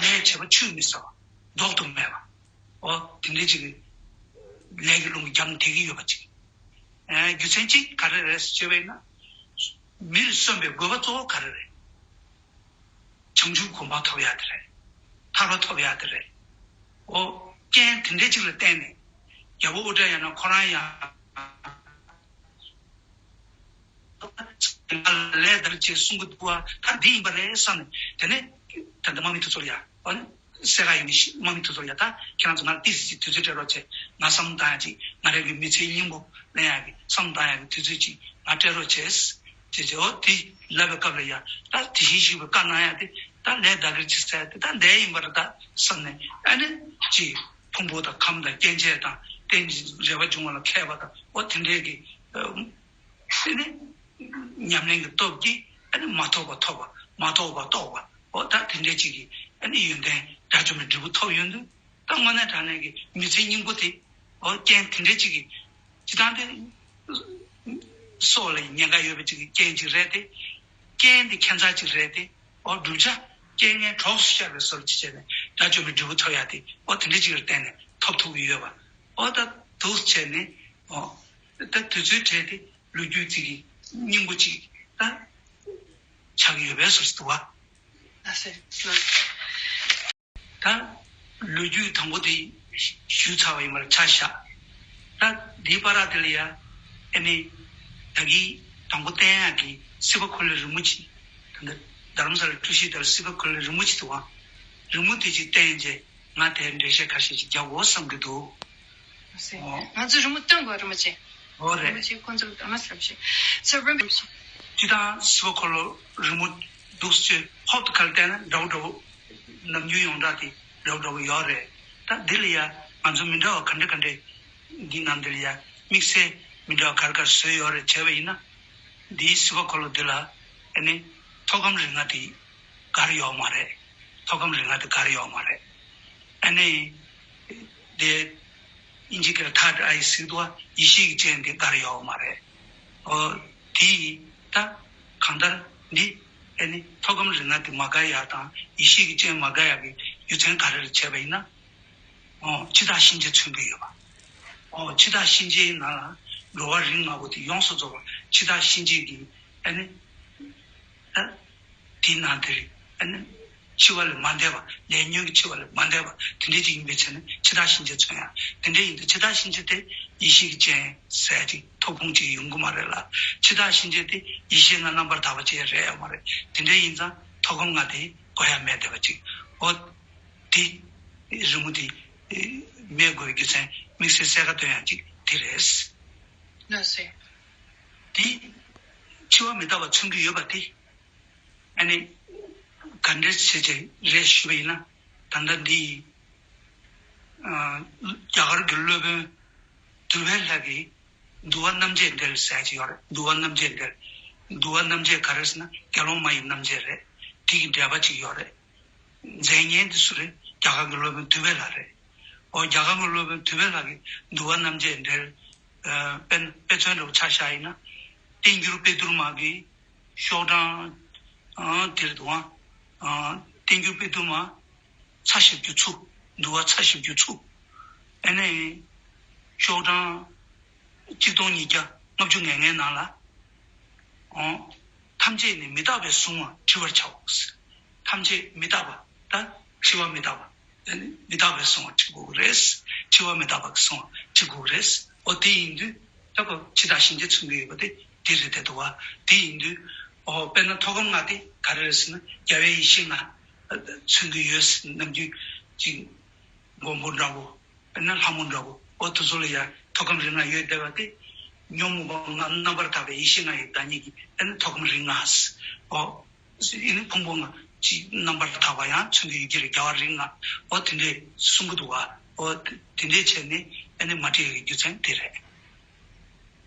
ལས་བྱས་པ་ཆུད་མི་ཟ་བ། ལྡོག་ཏུ་མེད་པ། ཨོ། དེ་འདྲའི་ཅིག་གི་ལས་ཀྱི་རླུང་གི་རྒྱབ་ནས་དེ་གི་ཡོད་པ་ཅིག་ཨེ། རྒྱུ་མཚན་གཅིག་ག་རེ་རེད་ཟེར་བྱས་པ་ཡིན་ན། མིར་སོན་པའི་དགོས་པ་གཙོ་བོ་ག་རེ་རེད། བྱང་ཆུབ་གོ་འཕང་ཐོབ་ཡག་དེ་རེད། ཐར་པ་ཐོབ་ཡག་དེ་རེད། ཨོ། རྐྱེན་དེ་འདྲའི་ཅིག་ལ་བརྟེན་ནས། རྒྱལ་པོ་ཨུ་ཏྲ་ཡ་ན་ཁོ་རང་ཡང་ལས་དར་ཅེས་གསུང་གི་འདུག་བ། ད་འདི་ཡིན་པ་རེད་བསམ་ནས། དེ་ནས་ད་ལྟ་དམག་མི་དེ་ཚོ་ལ་ཡ། ཨོ་ནི་སེ་ག་ཡིན་མི་ཤི་དམག་མི་དེ་ཚོ་ལ་ཡ། ད་ཁྱེད་རང་ཚོ་ང་ལ་ཏིས་ཅིག་དུས་ཚོད་སྤྲད་རོགས་བྱས། ང་བསམ་བཏང་ཡག་ཅིག་ང་རང་གི་མི་ཚེའི་སྙིང་པོ་ལེན་ཡག་གི། བསམ་བཏང་ཡག་གི་དུས་ཚོད་ཅིག་ང་སྤྲད་རོགས་བྱས། དེ་ཚོ་དེ་ལབ་པའི་སྐབས་ལ་ཡ། ད་དེ་བཞིན་གཤེགས་པའི་བཀའ་གནང་ཡ་དེ་ད་ལས་བདག་གིར་བྱེད་ཟེར་ཡ་དེ་ད་འདས་ཡིན་པ་རེད་ད་བསམ་ནས། ཨ་ནི་ཅིག་ཕུང་པོ་དང་ཁམས་དང་སྐྱེ་མཆེད་དང་རྟེན་ཅིང་འབྲེལ་བར་འབྱུང་བ་ལ་མཁས་པ་དང་། ཨོ་དེ་འདྲའི་གི། ཨ་ནི་ཉམས་ལེན་གྱི་སྟོབས་ཀྱིས་ཨ་ནི་མ་ཐོགས་པ་ཐོབ་པ། མ་རྟོགས་པ་རྟོགས་པ། ཨོ་ད་དེ་འདྲའི་ཅིག་གི་ཨ་ནི་ཡོན་ཏན་དགྲ་བཅོམ་པའི་འབྲས་བུ་ཐོབ་ཡོང་དུས། ད་དངོས་གནས་དྲང་གནས་ཀྱི་མི་ཚེའི་སྙིང་པོ་དེ། ཨོ་རྐྱེན་དེ་འདྲའི་ཅིག་གི་སྤྱི་བཏང་དེ་སྲོག་ལ་ཉེན་ཁ་ཡོད་པའི་ཅིག་གི་རྐྱེན་ཅིག་རེད་དེ། རྐྱེན་དེ་ཁྱད་མཚར་ཅིག་རེད་དེ། ཨོ་བསྒྲུབ་བྱ་རྐྱེན་ངན་གྲོགས་སུ་ཤར་བའི་བཟོ་ཅིག་བྱས་ནས་དགྲ་བཅོམ་པའི་འབྲས་བུ་ཐོབ་ཡག་དེ། ཨོ་དེ་འདྲའི་ཅིག་ལ་བརྟེན་ནས་ཐོབ་ཐུབ་ཀྱི་ཡོད་པ། ཨོ་ད་འདུག་བྱས་ནས། ཨོ་ད་དུས་ཚོད་བྲལ་ཏེ་ལོ་རྒྱུས་ཅིག་གི་སྙིང་པོ་ཅིག་ད་ཆགས་ཀྱི་ཡོད་པའི་བཟོ་ཅིག་འདུག་བ། ད་ལོ་རྒྱུས་དང་པོ་དེ་ཞུས་ཚར་བ་ཡིན་པར་ཆ་བཞག་ད་འདིའི་བར་དེ་ལ་ཡ། ཨ་ནི་ད་གིན་དང་པོ་བསྟན་ཡག་གི་སྲིད་པ་འཁོར་ལོའི་རི་མོ་ཅིག་ད་ལྟ་རྡ་རམ་ས་ལ་གྲུ་བཞི་དེར་སྲིད་པ་འཁོར་ལོའི་རི་མོ་ཅིག་འདུག་བ། རི་མོ་དེ་ཅིག་བསྟན་རྗེས་ང་དེར་འགྲེལ་བཤད་ཁ་ཤས་ཅིག་རྒྱག་དགོས་བསམ་གྱི་འདུག་ང་ཚོས་རི་མོ་སྟོན་དགོས། རི་མོ་ཅིག་འོ་རེད། རི་མོ་ཅིག་ཁོང་ཚོར་ཨ་མ་སེམས་ཤིག་སོ་རི་མོ། སྤྱི་དང་སྲིད་པ་འཁོར་ལོ་རི་མོ་འདུག་ཅེས་ཧོབ་ཏེ་ཁ་ལ་བལྟས་ན་འདྲ་བོ་འདྲ་བོ། ནམ་རྒྱུན་ཡོངས་གྲགས་དེ་འདྲ་བོ་འདྲ་བོ་ཡོད་རེད། ད་འདི་ལ་ཡ་ང་ཚོ་མི་འདྲ་བ་ག་འདྲ་ག་འདྲ་འདི་ནང་འདི་ལ་ཡ་དམིགས་བསལ་མི་འདྲ་བ་ག་རེ་ག་རེ་བཟོས་ཡོད་རེད་བྱས་པ་ཡིན་ན། འདིའི་སྲིད་པ་འཁོར་ལོ་འདི་ལ་ཨ་ནི་ཐོག་སྐམ་རིགས་ལྔ་དེ་ག་རེ་ཡོད་མ་རེད། ཐོག་སྐམ་རིགས་ལྔ་དེ་ག་རེ་ཡོད་མ་རེད། ཨ་ནི། དེ། དབྱིན་ཇི་སྐད་ཐརཌ་ཨའི་ཟེར་འདུག་བ། ཡེ་ཤེས་ཀྱི་སྤྱན་དེ་ག་རེ་ཡོད་མ་རེད། ཨོ། དེ་ཡིས་ད་གང་ལྟར་འདི་ཨ་ནི་ཐོག་སྐམ་རིགས་ལྔ་དེ་མ་དགར་ཡག་དང་ཡེ་ཤེས་ཀྱི་སྤྱན་མ་དགར་ཡག་གི་རྒྱུ་མཚན་ག་རེ་རེད་བྱས་པ་ཡིན་ན། ཨོ། འཆི་བདག་གཤིན་རྗེ་མཚོན་གྱི་ཡོད་པ། ཨོ། འཆི་བདག་གཤིན་རྗེའི་ནང་ལ་འགྲོ་བ་རིགས་ལྔ་པོ་དེ་ཡོངས་སུ་རྫོགས་པ་འཆི་བདག་གཤིན་རྗེ་གི་ཨ་ནི། ད། དེའི་ནང་དེར་ཨ་ནི་འཆི་བ་ལས་མ་འདས་པ། ལས་ཉོན་གྱི་འཆི་བ་ལས་མ་འདས་པ་དེ་འདྲའི་ཅིག་ཡིན་པའི་ཆ་ནས་འཆི་བདག་གཤིན་རྗེ་མཚོན་ཡ། དེ་འདྲའི་ཡིན་དུས་འཆི་བདག་གཤིན་རྗེ་དེ་ཡེ་ཤེས་ཀྱི་སྤྱན་ཟེར་ཅིག་ཐོབ་ཁུངས་ཅིག་ཡོང་གི་མ་རེད་ལ། འཆི་བདག་གཤིན་རྗེ་དེ་ཡེ་ཤེས་ལྔ་རྣམ་པར་དག་པ་ཅིག་རེད་ཡོད་མ་རེད། དེ་འདྲའི་ཡིན་ཙང་ཐོག་སྐམ་ལྔ་དེ་དགོས་ཡ་མེད་བསྡད་པ་ཅིག་ཨོ། དེ་རི་མོ་དེ་མེད་དགོས་རྒྱུ་མཚན་དམིགས་བསལ་གསལ་ཁ་སྟོན་ཡ་ཅིག་དེ་རེད། ལགས་སོ། དེ་འཆི་བ་མི་རྟག་པ་མཚོན་གྱི་ཡོད་པ་དེ། ཨ་ནི། ག་འདྲ་བྱས་བྱས་རེད་ཞུས་པ་ཡིན་ན། ད་ལྟ་འདི། ཨ། རྒྱ་གར་གྱི་སློབ་དཔོན་དུ་བེ་ལྷ་གིས་འདུལ་བ་རྣམ་འབྱེད་འགྲེལ་ཟེར་ཅིག་ཡོད་རེད། འདུལ་བ་རྣམ་འབྱེད་འགྲེལ། འདུལ་བ་རྣམ་འབྱེད་ག་རེ་ཟེར་ན་དགེ་སློང་མ་ཡི་རྣམ་འབྱེད་རེད། དེ་གི་འགྲེལ་པ་ཅིག་ཡོད་རེད། མཛད་མཁན་དེ་སུ་རེད། རྒྱ་གར་གྱི་སློབ་དཔོན་དུ་བེ་ལྷ་རེད། ཨོ། རྒྱ་གར་གྱི་སློབ་དཔོན་དུ་བེ་ལྷ་གིས་འདུལ་བ་རྣམ་འབྱེད་འགྲེལ། ཨ། དཔེར་ན་དཔེ་མཚོན་འདྲ་པོ་ཆ་བཞག་ཡིན་ན། བསྟན་འགྱུར་དཔེ་བསྡུར་མ་གི་ཤོག་གྲངས། ཨ། དེར་འདུག་ཨ། བསྟན་འགྱུར་དཔེ་བསྡུར་མ། ཚ་ཞེ་བཅུ་ཚུགས། འདུལ་བ་ཚ་ཞེ་བཅུ་ཚུགས། ཨ་ནི། ཤོག་གྲངས་གཅིག་སྟོང་ཉིས་བརྒྱ་ལྔ་བཅུ་ང་ལྔའི་ནང་ལ། ཨོ། ཐམས་ཅད་ནི་མི་རྟག་པས་བཟུང་བར་བྲི་བར་བྱའོ། ཐམས་ཅད་མི་རྟག་པ་ད་འཆི་བ་མི་རྟག་པ། ཨ་ནི་མི་རྟག་པས་བཟུང་བ་བྲི་དགོས་ཀྱི་རེད། འཆི་བ་མི་རྟག་པ་གིས་བཟུང་བ་བྲི་དགོས་ཀྱི་རེད། ཨོ་དེ་ཡིན་དུས་ད་ཁོ་འཆི་བདག་གཤིན་རྗེ་མཚོན་གྱི་ཡོད་པ་དེ་དེ་རེད་བསྡད་འདུག་བ། དེ་ཡིན་དུས་ཨོ་དཔེར་ན་ཐོག་སྐམ་ལྔ་དེ་ག་རེ་རེད་ཟེར་ན་རྒྱལ་བའི་ཡེ་ཤེས་ལྔ་མཚོན་གྱི་ཡོད་ཟེར་ནམ་རྒྱུན་ཅིག་མགོན་པོ་འདྲ་བོ། ཨ་ནི་ལྷ་མོ་འདྲ་བོ། འོ་དེ་ཚོ་ལ་ཡང་ཐུགས་ཁམས་རིག་སྔགས་ཡོད་བསྡད་པ་དེ། ཉོན་མོངས་པ་ལྔ་རྣམ་པར་དག་པའི་ཡེ་ཤེས་ལྔ་ཡི་བདག་ཉིད་ཀྱི་ཨ་ནི་ཐུགས་ཁམས་རིག་སྔགས། འོ། ཨ་ནི་ཕུང་པོ་ལྔ་ཅིག་རྣམ་པར་དག་པ་ཡང་མཚོན་གྱི་ཡོད་ཀྱི་རེད། རྒྱལ་བ་རིགས་ལྔ། འོ་དེ་འདྲས་གསུང་གི་འདུག་བ། འོ་དེ་འདྲས་བྱས་ནས་ཨ་ནི་མ་བྲིས་ཡོད་ཀྱི་རྒྱུ་མཚན་དེ་རེད།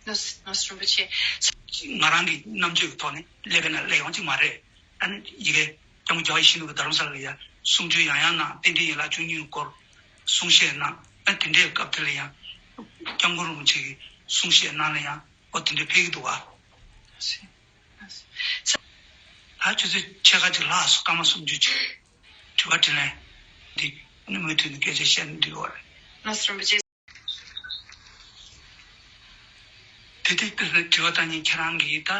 ལགས་སོ་ལགས་སོ་རིན་པོ་ཆེ། ང་རང་གི་རྣམ་དཔྱོད་ཀྱི་ཐོག་ནས་སླེབས་པ་ན་སླེབས་ཡོང་གི་མ་རེད། ཨ་ནི་ཡི་གེ་སྐྱབས་མགོན་རྒྱལ་བ་ཡིད་བཞིན་ནོར་བུ་རྡ་རམ་ས་ལ་ལ་ཡ་གསུང་ཆོས་ཡང་ཡང་གནང་། རྟེན་འབྲེལ་ཡན་ལག་བཅུ་གཉིས་སྐོར་གསུང་བཤད་གནང་། ཨ་དེ་འདྲའི་སྐབས་དེ་ལ་ཡང་སྐྱབས་མགོན་རིན་པོ་ཆེ་གི་གསུང་བཤད་གནང་ལ་ཡང་འོ་དེ་འདྲ་ཕེབས་ཀྱི་འདུག་བ། ད་ཆུ་ཚོད་ཕྱེད་ཀ་ཅིག་ལྷག་སོང་། སྐར་མ་སུམ་ཅུ་ཅིག་དྲི་བ་དྲིས་ལན་འདི་ནི་མུ་མཐུད་ནས་སྐད་ཆ་བཤད་ན་འགྲིག་གི་རེད། ལགས་སོ་རིན་པོ་ཆེ། དེ་དེ་དེ་དྲི་བ་བཏང་མཁན་ཁྱེད་རང་གིས་ད་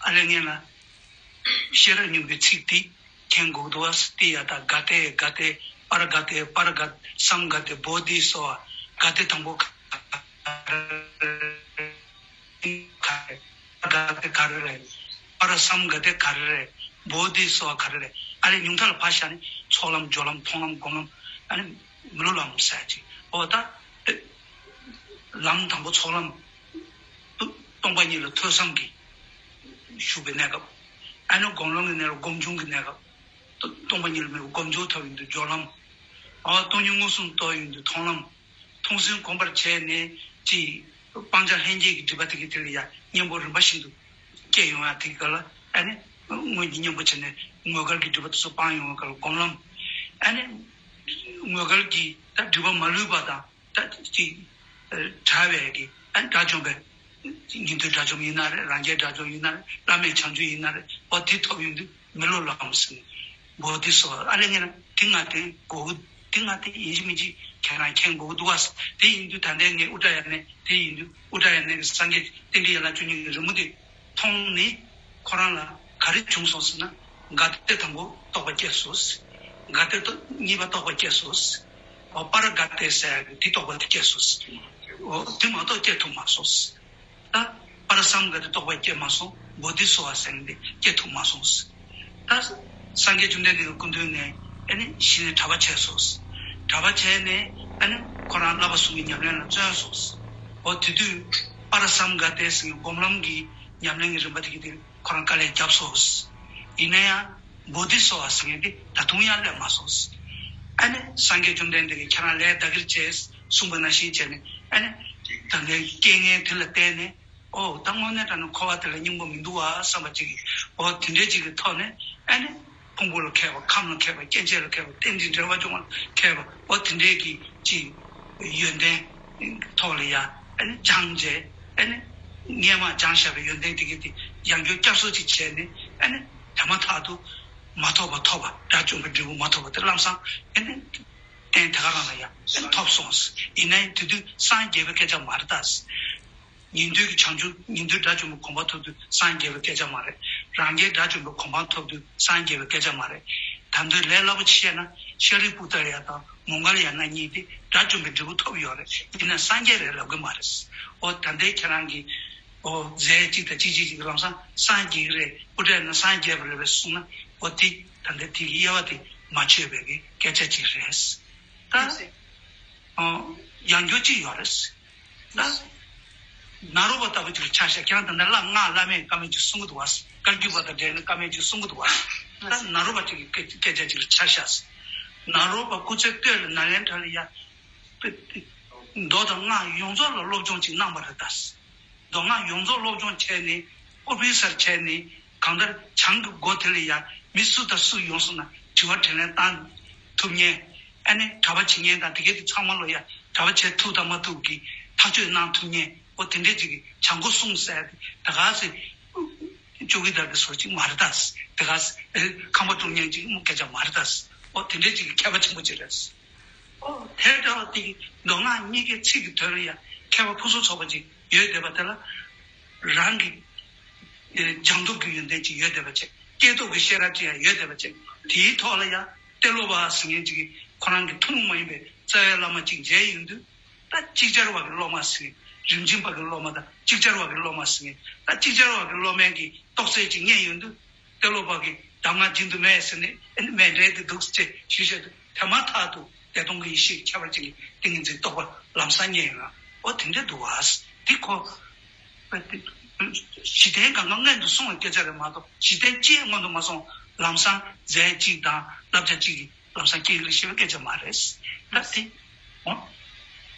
ཨ་ལས་ངན་ལ་ཤེས་རབ་སྙིང་པོའི་ཚིག་འདི་མཁྱེན་དགོས་འདུག་བ། སྟེ་ཡ་ད་ག་སྟེ་ག་སྟེ་པར་ག་སྟེ་པར་ག་སམ་ག་སྟེ་བོ་དྷི་སོ་བ་ག་སྟེ་དང་པོ་ག་རེ་ག་སྟེ་ག་རེ་རེད། པར་སམ་ག་སྟེ་ག་རེ་རེད། བོ་དྷི་སོ་བ་ག་རེ་རེད། ཨ་ལས་ཉུང་མཐའ་ལ་ཕར་བཞག་ནས་ཚོགས་ལམ་སྦྱོར་ལམ་མཐོང་ལམ་སྒོམ་ལམ་ཨ་ནི་མི་སློབ་ལམ་ཟེར་ཅིག་འོ་ད་ལམ་དང་པོ་ཚོགས་ལམ། སྟོང་པ་ཉིད་ལ་ཐོས་བསམ་གྱིས་ཞུགས་པའི་གནས་སྐབས། ཨ་ནི་སྒོམ་ལམ་གྱི་གནས་ལ་སྒོམ་བྱུང་གི་གནས་སྐབས། སྟོང་པ་ཉིད་ལ་མེད་པའི་སྒོམ་བྱུང་ཐོབ་ཡོང་དུས་སྦྱོར་ལམ། ཨ་སྟོང་ཉིད་མངོན་སུམ་རྟོགས་ཡོང་དུས་མཐོང་ལམ། མཐོང་སེམས་གོམས་པར་བྱས་ནས་ཅིག་སྤང་བྱ་ལྷན་སྐྱེས་ཀྱི་སྒྲིབ་པ་དེ་གི་དེ་ལ་ཡང་གཉེན་པོ་རིམ་པ་བཞིན་དུ་སྐྱེ་ཡོང་ཡ་དེ་ག་ལ་ཨ་ནི་སྔོན་གྱི་གཉེན་པོ་བྱས་ནས་དངོས་འགལ་གྱི་སྒྲིབ་པ་དེ་ཚོ་སྤང་ཡོང་བ་ག་ལ་སྒོམ་ལམ། ཨ་ནི་དངོས་འགལ་གྱི་ད་སྒྲིབ་པ་མ་ལུས་པ་དང་། ད་ཅིག་བྲལ་བའི་གི་ཨ་དགྲ་བཅོམ་པའི་ཉན་ཐོས་དགྲ་བཅོམ་ཡིན་ན་རེད། རང་རྒྱལ་དགྲ་བཅོམ་ཡིན་ན་རེད། བླ་མེད་བྱང་ཆུབ་ཡིན་ན་རེད། འོ་དེ་ཐོབ་ཡོང་དུས་མི་སློབ་ལམ་ཟེར་ནས་བོ་དྷི་སོ་བ་ཨ་ལས་ངན་ལ་དེ་ང་དེ་གོ་དེ་ང་དེ་ཡིན་གཅིག་མིན་གཅིག་ཁྱེད་རང་མཁྱེན་དགོས་ཀྱི་འདུག་བ། དེ་ཡིན་དུས་ད་ལྟའི་ངས་ཨུ་ཏྲ་ཡ་ནས་དེ་ཡིན་དུས་ཨུ་ཏྲ་ཡ་ནས་ཀྱི་སངས་རྒྱས་རྟེན་འབྲེལ་ཡན་ལག་བཅུ་གཉིས་ཀྱི་རི་མོ་དེ། མཐོང་ནས་ཁོ་རང་ལ་ག་རེ་བྱུང་སོང་ཟེར་ན། ག་སྟེ་དང་པོ་རྟོགས་པ་སྐྱེས་སོང་། ག་སྟེ་གཉིས་པ་རྟོགས་པ་སྐྱེས་སོང་། འོ་པར་ག་སྟེ་ཟེར་ཡག་གི་དེ་རྟོགས་པ་དེ་སྐྱེས་སོང་། འོ་དེ་མ་གཏོགས་སྐྱེ་ཐུབ་མ་སོང་། ད་པར་སམ་ག་སྟེ་རྟོགས་པ་སྐྱེས་མ་སོང་། བོ་དྷི་སོ་བ་ཟེར་ནས་སྐྱེ་ཐུབ་མ་སོང་། ད་སངས་རྒྱས་བཅོམ་ལྡན་འདས་ཀྱི་སྐུ་མདུན་ནས་ཨ་ནི་གཞི་ནས་གྲྭ་པ་བྱས་སོང་། གྲྭ་པ་བྱས་ནས་ཨ་ནི་ཁོ་རང་བསླབ་པ་གསུམ་གྱི་ཉམས་ལེན་ལ་བརྩོན་སོང་། འོ་དེ་དུས་པར་སམ་ག་སྟེ་ཟེར་བའི་སྒོམ་ལམ་གྱི་ཉམས་ལེན་གྱི་རིམ་པ་དེ་གི་དེ་ཁོ་རང་དཀའ་ལས་བརྒྱབ་སོང་། ཡིན་ན་ཡང་བོ་དྷི་སོ་བ་ཟེར་མཁན་དེ་ད་དུང་ཡང་སླེབས་མ་སོང་། ཨ་ནི་སངས་རྒྱས་བཅོམ་ལྡན་འདས་ཀྱིས་ཁྱེད་རང་ལས་བདག་གིར་བྱས་གསུངས་པ་ནང་བཞིན་བྱས་ནས་ཨ་ནི་ད་ལྟའི་རྐྱེན་ངན་དེ་ལ་བརྟེན་ནས། ཨོ་ད་དངོས་གནས་དྲང་གནས་འཁོར་བ་དེ་ལ་སྙིང་པོ་མི་འདུག་བ་བསམ་པ་ཅིག་གིས་ཨོ་དེ་འདྲའི་ཅིག་གི་ཐོག་ནས་ཨ་ནི་ཕུང་པོ་ལ་མཁས་པ། ཁམས་ལ་མཁས་པ། སྐྱེ་མཆེད་ལ་མཁས་པ། རྟེན་ཅིང་འབྲེལ་བར་འབྱུང་བ་ལ་མཁས་པ། ཨོ་དེ་འདྲའི་གི་ཅིག་ཡོན་ཏན་ཐོག་ལ་ཡ་ཨ་ནི་སྦྱངས་བྱས། ཨ་ནི་སྔས་མ་སྦྱངས་བཞག་པའི་ཡོན་ཏན་དེ་གི་དེ་ཡང་བསྐྱར་བསྐྱར་གསོ་ཅིག་བྱས་ནས་ཨ་ནི་དེ་མ་ཐག་ཏུ་མ་ཐོབ་པ་ཐོབ་པ། དགྲ་བཅོམ་པའི་འབྲས་བུ་མ་ཐོབ་པ་དེ་ལམ་སང་ཨ་ནི་རྟེན་དེ་ག་རང་ལ་ཡ་ཨ་ནི་ཐོབ་སོང་། ཡིན་ནའི་དེ་དུས་སངས་རྒྱས་པའི་སྐད་ཆ་མ་རེད་ད། ཉན་ཐོས་ཀྱི་བྱང་ཆུབ། ཉན་ཐོས་དགྲ་བཅོམ་པའི་གོ་འཕང་ཐོབ་དུས་སངས་རྒྱས་པའི་སྐད་ཆ་མ་རེད། རང་རྒྱལ་དགྲ་བཅོམ་པའི་གོ་འཕང་ཐོབ་དུས་སངས་རྒྱས་པའི་སྐད་ཆ་མ་རེད། ད་དུང་ལས་སླ་པོ་ཅིག་བཤད་ན་ཤཱ་རིའི་པུ་ཏྲ་ཡ་དང་མོའུ་འགལ་ཡ་ན་གཉིས་དེ་དགྲ་བཅོམ་པའི་འབྲས་བུ་ཐོབ་ཡོད་རེད། ཡིན་ན་སངས་རྒྱས་རེད་ལབ་གི་མ་རེད། ཨོ་ད་ལྟའི་ཁྱེད་རང་གིས་ཨོ་རྫས་གཅིག་དང་གཅིག་གཅིག་གཅིག་ལམ་སང་སངས་རྒྱས་ཀྱི་རེད། པུ་ཏྲ་ཡ་ན་སངས་རྒྱས་པ་རེད་པས་གསུངས་ན་ཨོ་དེ་ད་ལྟའི་དེ་གི་དབྱེ་བ་དེ་མ་ཆོད་པའི་གི་སྐད་ཆ་ཅིག་རེད། ད་ཨོ་ཡང་བསྐྱར་ཅིག་ཡོད་རེད། ད་ནཱ་རོ་པ་ལྟ་བུ་ཅིག་ལ་ཆ་བཞག་ཁྱེད་རང་ད་ལྟ་སྔགས་བླ་མེད་བཀའ་མེད་ཅིག་གསུང་གི་འདུག་བ། བཀའ་བརྒྱུད་པ་དང་འབྲེལ་ནས་བཀའ་མེད་ཅིག་གསུང་གི་འདུག་བ། ད་ནཱ་རོ་པ་ཅིག་གི་སྐད་སྐད་ཆ་ཅིག་ལ་ཆ་བཞག་ནཱ་རོ་པ་སྐུ་ཚེ་སྟོད་ལ་ནཱ་ལེནྡྲ་ལ་ཡ་མདོ་དང་སྔགས་ཡོངས་རྫོགས་ལ་སློབ་སྦྱོང་ཅིག་གནང་བ་རེད་ད། མདོ་སྔགས་ཡོངས་རྫོགས་སློབ་སྦྱོང་བྱས་ནས་ཨོ་པི་སར་བྱས་ནས་གང་ལྟར་བྱང་གི་སྒོ་དེ་ལ་ཡ་མི་སུ་དང་སུ་ཡོང་སོང་ན་དྲི་བ་དྲིས་ལན་བཏང་ཐུབ་མཁན། ཨ་ནི་གྲྭ་པ་བྱེད་མཁན་དང་དེ་གའི་དེ་ཚང་མ་ལོ་ཡ་གྲྭ་པ་བྱེད་ཐུབ་དང་མ་ཐུབ་ཀྱི་ཐག་གཅོད་གནང་ཐུབ་མཁན་ཨོ་དེ་འདྲས་ཅིག་གི་བྱང་སྒོ་སྲུང་ཟེར་ཏེ་ད་ག་སེ་ཅོ་ཀི་དར་གི་བཟོ་ཅིག་མ་རེད་ད། དེ་ག་སེ་ཁང་པ་དཀྲུག་མཁན་ཅིག་མོ་སྐད་ཆ་མ་རེད་ད། ཨོ་དེ་འདྲས་ཅིག་གི་མཁས་པ་ཆེན་པོ་ཅིག་རེད། ཨོ་དེ་འདྲ་བ་དེ་གི་མདོ་སྔགས་གཉིས་ཀའི་ཚིག་གི་དོན་ལ་ཡ་མཁས་པ་ཕུན་སུམ་ཚོགས་པ་ཅིག་ཡོད་བསྡད་པ་དེ་ལ་རང་གི་སྦྱང་སྟོབས་ཀྱི་ཡོན་ཏན་ཅིག་ཡོད་བསྡད་པ་བྱས། སྐྱེས་སྟོབས་ཀྱི་ཤེས་རབ་ཅིག་ཡང་ཡོད་བསྡད་པ་བྱས། དེའི་ཐོག་ལ་ཡང་ཏེ་ལོ་པ་ཟེར་མཁན་ཅིག་གིས་ཁོ་རང་གི་ཐུན་མོང་མ་ཡིན་པའི་རྩ་བའི་བླ་མ་ཅིག་མཇལ་ཡོང་དུས། ད་ཅིག་ཅར་བ་གི་སློབ་མ་ཟེར་མཁན། རིམ་བྱོན་པ་གི་སློབ་མ་དང་ཅིག་ཅར་བ་གི་སློབ་མ་ཟེར་མཁན། ད་ཅིག་ཅར་བ་གི་སློབ་མའི་གི་རྟོགས་ཚད་ཅིག་རྙེད་ཡོང་དུས། ཏེ་ལོ་པ་གི་གདམས་ངག་སྦྱིན་དུ་མེད་ཟེར་ནས་ཨ་ནི་མེད་འདྲའི་དེ་འདུག་ཅེས་ཞུས་བྱས་དུས་དེ་མ་ཐག་ཏུ། བདེ་སྟོང་གི་ཡེ་ཤེས་ཀྱི་ཁྱད་པར་ཅན་གྱི་ཏིང་ངེ་འཛིན་རྟོགས་པ་ལམ་སང་རྙེད་ཡོང་ཡ། འོ་དེ་འདྲ་འདུག་བ། འདི་ཁོ། གཞི་རྟེན་གང་ག་སྔོན་དུ་སོང་བའི་སྐད་ཆ་རེད་མ་གཏོགས། གཞི་རྟེན་ཅི་ཡང་སྔོན་དུ་མ་སོང་། ལམ་སང་རྫས་གཅིག་དང་བསླབ་བྱ་གཅིག་གིས་ལམ་སང་སྐྱེ་གི་རེད་ཞེས་པའི་སྐད་ཆ་མ་རེད། ད་དེ། འོ།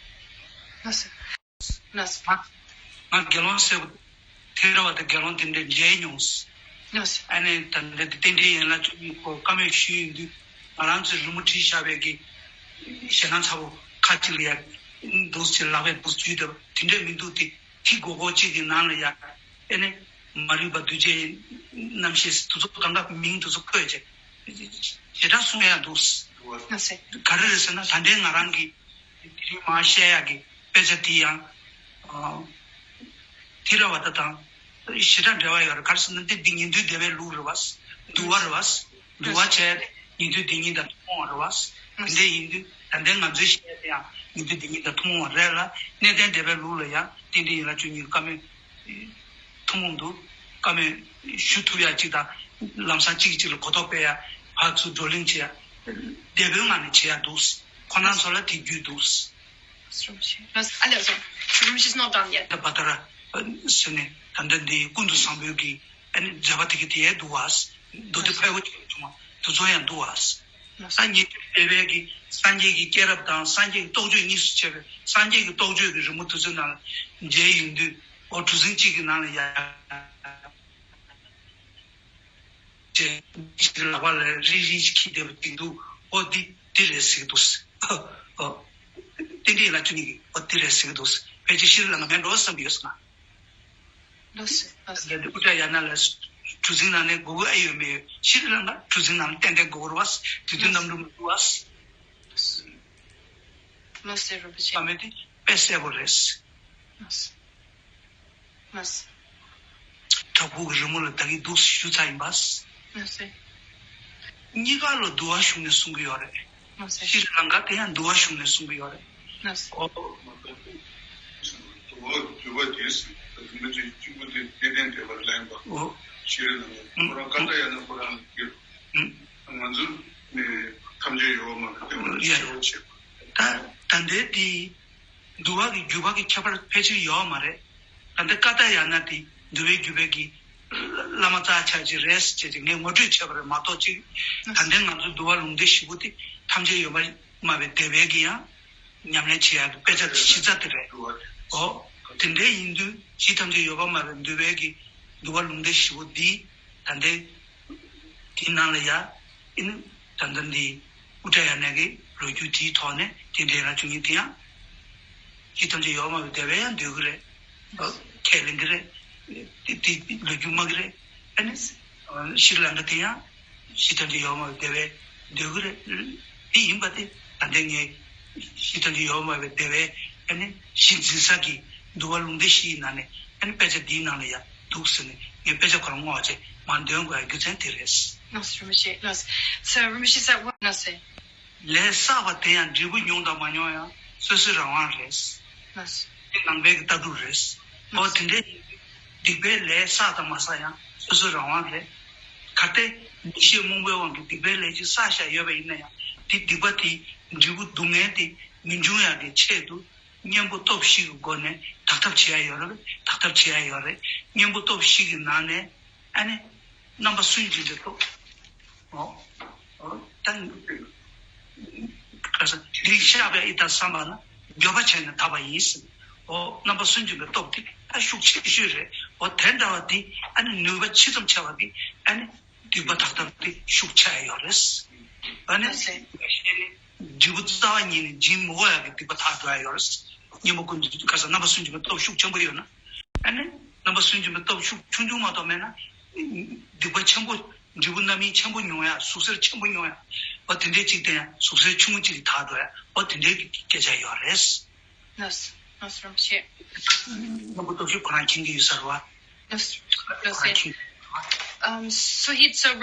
ལགས་སོ། ལགས་སོ། ང་དགེ་སློང་སེར་པོ་ཐེ་ར་བ་དང་དགེ་སློང་དེ་འདྲ་མཇལ་མྱོང་། ལགས་སོ། ཨ་ནི་ད་འདི་རྟེན་འབྲེལ་ཡན་ལག་བཅུ་གཉིས་སྐོར་བཀའ་མོལ་ཞུས་ཡོང་དུས། ང་རང་ཚོའི་རི་མོ་བྲིས་བཞག་པའི་གི་ཞེད་སྣང་ཚ་པོ་ཁ་ཅིག་ལ་ཡ་འདུག་ཅེས་ལག་པས་འདུག་ཅུས་དེ་དེ་འདྲ་མི་འདུག་སྟེ། ཐིག་གོག་གོག་ཅིག་གི་ནང་ལ་ཡ། ཨེ་ནི། མ་རིག་པ་འདུ་བྱེད་རྣམ་ཤེས་དེ་ཚོ་གང་ག་མིང་དེ་ཚོ་བཀོད་བྱས། ཞེ་དྲག་གསུང་ཡ་འདུག་ལགས་སོ། ག་རེ་རེད་ཟེར་ན། ད་ལྟའི་ང་རང་གི་དེ་རིང་མར་བཤད་ཡག་གི་དཔེ་ཆ་དེ་ཡང་། ཨ། ཐེ་ར་བ་ད་དང་ཞེ་དྲག་འབྲེལ་བ་ཡོད་རེད། ག་རེ་ཟེར་ན་འདི་འདི་ཉན་ཐོས་སྡེ་པའི་ལུགས་རེད་བ། འདུལ་བ་རེད་བ། འདུལ་བ་བྱས་ཏེ་ཉན་ཐོས་སྡེ་གཉིས་དང་ཐུན་མོང་བ་རེད་བ། དེ་འདྲ་ཡིན་དུས་ད་ལྟའི་ང་ཚོའི་བཤད་ཡ་དེ་ཡང་ཉན་ཐོས་སྡེ་གཉིས་དང་ཐུན་མོང་བ་རེད་ལ། གནས་བརྟན་སྡེ་པའི་ལུགས་ལ་ཡང་རྟེན་འབྲེལ་ཡན་ལག་བཅུ་གཉིས་ཀྱི་བཀའ་མོལ་ཐུན་མོང་དུ་བཀའ་མོལ་ཞུ་ཐུབ་ཡ་གཅིག་དང་། ལམ་སང་གཅིག་གིས་གཅིག་ལ་གོ་རྟོགས་སྤེལ་ཡ། ཕར་ཚུར་བགྲོ་གླེང་བྱེད་ཡ། སྡེ་པའི་ངང་ནས་བྱེད་ཡ་འདུག་ཁོ་རང་ཚོ་ལ་དེ་རྒྱུས་འདུག Room she's not done yet. ད་བ་ད་ར་ཟེར་ནས་ད་ལྟ་འདི་ཀུན་ཏུ་བཟང་པོའི་གི་ཨ་ནི་མཛད་པ་དེ་གི་དེ་ཡང་འདུག་བ། མདོ་སྡེ་ཕལ་པོ་ཅིག་བྱུང་བ་དེ་ཚོ་ཡང་འདུག་བ། ད་ཉན་ཐོས་སྡེ་པའི་གི་སངས་རྒྱས་ཀྱི་སྐྱེས་རབས་དང་སངས་རྒྱས་ཀྱི་རྟོགས་བརྗོད་གཉིས་སུ་ཕྱེ་བའི་སངས་རྒྱས་ཀྱི་རྟོགས་བརྗོད་ཀྱི་རི་མོ་དེ་ཚོའི་ནང་ལ་མཇལ་ཡོང་དུས། འོ་གྲུ་གཟིངས་གཅིག་གི་ནང་ལ་ཡ། ཅེས་ལག་པ་ལ་རིལ་རིལ་ཅིག་འཁྱེར་བསྡད་པ་དེ་འདུག་འོ་འདི་འདི་རེད་ཟེར་གྱི་འདུག་འོ། རྟེན་འབྲེལ་ཡན་ལག་བཅུ་གཉིས་ཀྱི་འོ་འདི་རེད་ཟེར་གྱི་འདུག་ཕལ་ཆེར་ཤྲི་ལང་ཀ་མེད་འགྲོ་བསམ་གྱི་ཡོད་ཟེར་ན། ལགས་སོ། ལགས་སོ། ཨུ་ཏྲ་ཡ་ན་ལ་གྲུ་གཟིངས་ནང་ནས་སྒུག་གི་ཨེ་ཡོད་མེད་ཡོད། ཤྲི་ལང་ཀ་གྲུ་གཟིངས་ནང་ལ་ཏན་ཏན་སྒུག་གི་རེད་བ། དུས་དུས་གནམ་གྲུ་མི་འདུག་བ། ལགས་སོ། རིན་པོ་ཆེ། བཀའ་མོལ་དེ་དཔེ་གསལ་པོ་རེད། ལགས་སོ། ལགས་སོ། བྲག་ཕུག་གི་རི་མོ་ལ་ད་གིན་འདུག་ཞུ་ཚར་ཡིན་པ། ལགས་སོ། གཉིས་ཀ་ལ་འདུལ་བ་གཞུང་ནས་གསུང་གི་ཡོད་རེད། ལགས་སོ། ཤྲི་ལང་ཀ་དེ་ཡང་འདུལ་བ་གཞུང་ནས་གསུང་གི་ཡོད་རེད། ལགས་སོ། ཨོ། འདུལ་བ་འདུལ་བ་དེ་རིན་པོ་ཆེ་གཅིག་པུ་དེ་གནས་བརྟན་སྡེ་པར་ལེན་པ། ཨོ། ཤྲི་ལང་ཀ་ཁོ་རང་ཀ་ཏ་ཡ་ན་ཁོ་རང་གི། ང་ཚོ་ནི་ཐམས་ཅད་ཡོད་པར་སྨྲ་བའི་བདེན་པར་ཤེས་པར་བྱེད་པ། ད་ད་ལྟའི་དེ། འདུལ་བ་གི་བརྒྱུད་པ་གི་ཁྱད་པར་ཕལ་ཆེར་ཡོད་མ་རེད། ད་ལྟ་ཀ་ཏ་ཡ་ན་དེ་འདུལ་བའི་བརྒྱུད་པའི་གི་བླ་མ་རྩ་ཆག་ཅིག་རེད་ཟེར་ཅིག་ངས་ངོ་སྤྲོད་བྱས་པ་རེད་མ་གཏོགས་ཅིག་ད་ལྟའི་ང་ཚོ་འདུལ་བ་ལུང་སྡེ་བཞི་པོ་དེ་ཐམས་ཅད་ཡོད་པར་སྨྲ་བའི་སྡེ་པའི་གི་ཡང་ཉམས་ལེན་བྱེད་ཡག་གི་དཔེ་ཆ་གཞི་རྩ་དེ་རེད། འོ། དེ་འདྲའི་ཡིན་དུས་གཞི་ཐམས་ཅད་ཡོད་པར་སྨྲ་བའི་འདུལ་བའི་གི་འདུལ་བ་ལུང་སྡེ་བཞི་པོ་འདི་ད་ལྟའི་དེའི་ནང་ལ་ཡ། ཨེ་ནི། ད་ལྟ་འདི་ཨུ་ཏྲ་ཡ་ན་གི་ལོ་རྒྱུས་དེའི་ཐོག་ནས་དེ་འདྲའི་རང་བྱུང་ཉིད་དེ་ཡང་། གཞི་ཐམས་ཅད་ཡོད་མ་རེད། དེ་བས་ཡང་འདོད་ཀྱི་རེད། ཁས་ལེན་གྱི་རེད། དེ་དེ་ལོ་རྒྱུས་སྨྲ་གི་རེད། ཨེ་ནི། ཤྲི་ལང་ཀ་དེ་ཡང་གཞི་ཐམས་ཅད་ཡོད་མ་རེད། དེ་བས་འདོད་ཀྱི་རེད། དེ་ཡིན་པ་དེ་ད་ལྟ་ངས་གཞི་ཐམས་ཅད་ཡོད་མ་རེད། དེ་བས་ཨེ་ནི་གཞི་འཛིན་ས་གི་འདུལ་བ་ལུང་སྡེ་བཞིའི་ནང་ནས་ཨེ་ནི་དཔེ་ཆ་འདིའི་ནང་ལ་ཡང་འདུག་ཟེར་ནས་ངས་དཔེ་ཆ་ཁོ་རང་བསྔོགས་བྱས་མར་འདོན་དགོས་ཡ་རྒྱུ་མཚན་དེ་རེད། ལགས་སོ། རིན་པོ་ཆེ། ལགས་སོ། རིན་པོ་ཆེ་ཟེར་བ། ལགས་སོ། ལས་བསགས་པ་དེ་ཡང་འབྲས་བུ་མྱོང་དང་མ་མྱོང་ཡང་སོ་སོའི་རང་དབང་རེད། ལགས་སོ། དེ་ནང་པའི་གི་ལྟ་གྲུབ་རེད། ལགས་སོ། འོ་དེ་འདྲའི་སྡིག་པའི་ལས་བསགས་དང་མ་བསགས་ཡང་སོ་སོའི་རང་དབང་རེད། གལ་ཏེ་མིག་ཤེས་རྨོངས་པའི་དབང་གིས་སྡིག་པའི་ལས་ཅིག་བསགས་བཞག་ཡོད་པ་ཡིན་ན་ཡང་དེ་སྡིག་པ་དེའི་འབྲས་བུ་སྡུག་བསྔལ་དེ་མི་འབྱུང་ཡག་གི་ཆེད་དུ། གཉེན་པོ་སྟོབས་བཞི་གི་སྒོ་ནས་དག་ཐབས་བྱེད་ཡ་ཡོད་རེད། དག་ཐབས་བྱེད་ཡ་ཡོད་རེད། གཉེན་པོ་སྟོབས་བཞི་གི་ནང་ནས་ཨ་ནི་རྣམ་པ་སུན་འབྱིན་པའི་སྟོབས། འོ། འོ། ད་ག་ས་དེ་རིང་བཤགས་པའི་ཨི་ད་བསམ་པ་ན་འགྱོད་པ་བྱས་ནས་དག་པ་ཡིན་ཟེར། འོ། རྣམ་པ་སུན་འབྱིན་པའི་སྟོབས་དེ་ད་ཤུགས་ཆེ་ཤོས་རེད། འོ། དེ་འདྲ་བ་དེ་ཨ་ནི་ནུས་པ་ཇི་ཙམ་ཆེ་བ་གི་ཨ་ནི། སྡིག་པ་དག་ཐབས་དེ་ཤུགས་ཆེ་ཡ་ཡོད་རེད། ཨ་ནི། ལགས་སོ། འབྲས་བུ་རྩ་བ་ཉིད་ནས་འབྱིན་མི་དགོས་ཡ་གི་སྡིག་པ་དག་འགྲོ་ཡ་ཡོད་རེད། གཉེན་པོ་ཀུན་གྱི་ག་ས་རྣམ་པ་སུན་འབྱིན་པའི་སྟོབས་ཤུགས་ཆེན་པོ་ཡོད་ན། ཨ་ནི། རྣམ་པ་སུན་འབྱིན་པའི་སྟོབས་ཤུགས་ཆུང་ཆུང་མ་གཏོགས་མེད་ན། སྡིག་པ་ཆེན་པོ། འབྲས་བུ་རྣམ་སྨིན་ཆེན་པོ་མྱོང་ཡ། ཟུག་གཟེར་ཆེན་པོ་མྱོང་ཡ། འོ་དེ་འདྲའི་གཅིག་དེ་ཡང་ཟུག་གཟེར་ཆུང་ངུ་གཅིག་གིས་དག་འགྲོ་ཡ། འོ་དེ་འདྲའི་སྐད་ཆ་ཡོད་རེད། ལགས་སོ། ལགས་སོ། རིན་པོ་ཆེ། རྣམ་པ་སྟོབས་ཤུགས་ཁོ་རང་མཁྱེན་གྱི་ཡོད་ས་རེད་བ། ལགས་སོ། ལགས་སོ། ཁོ་རང་མཁྱེན། Um, so he, so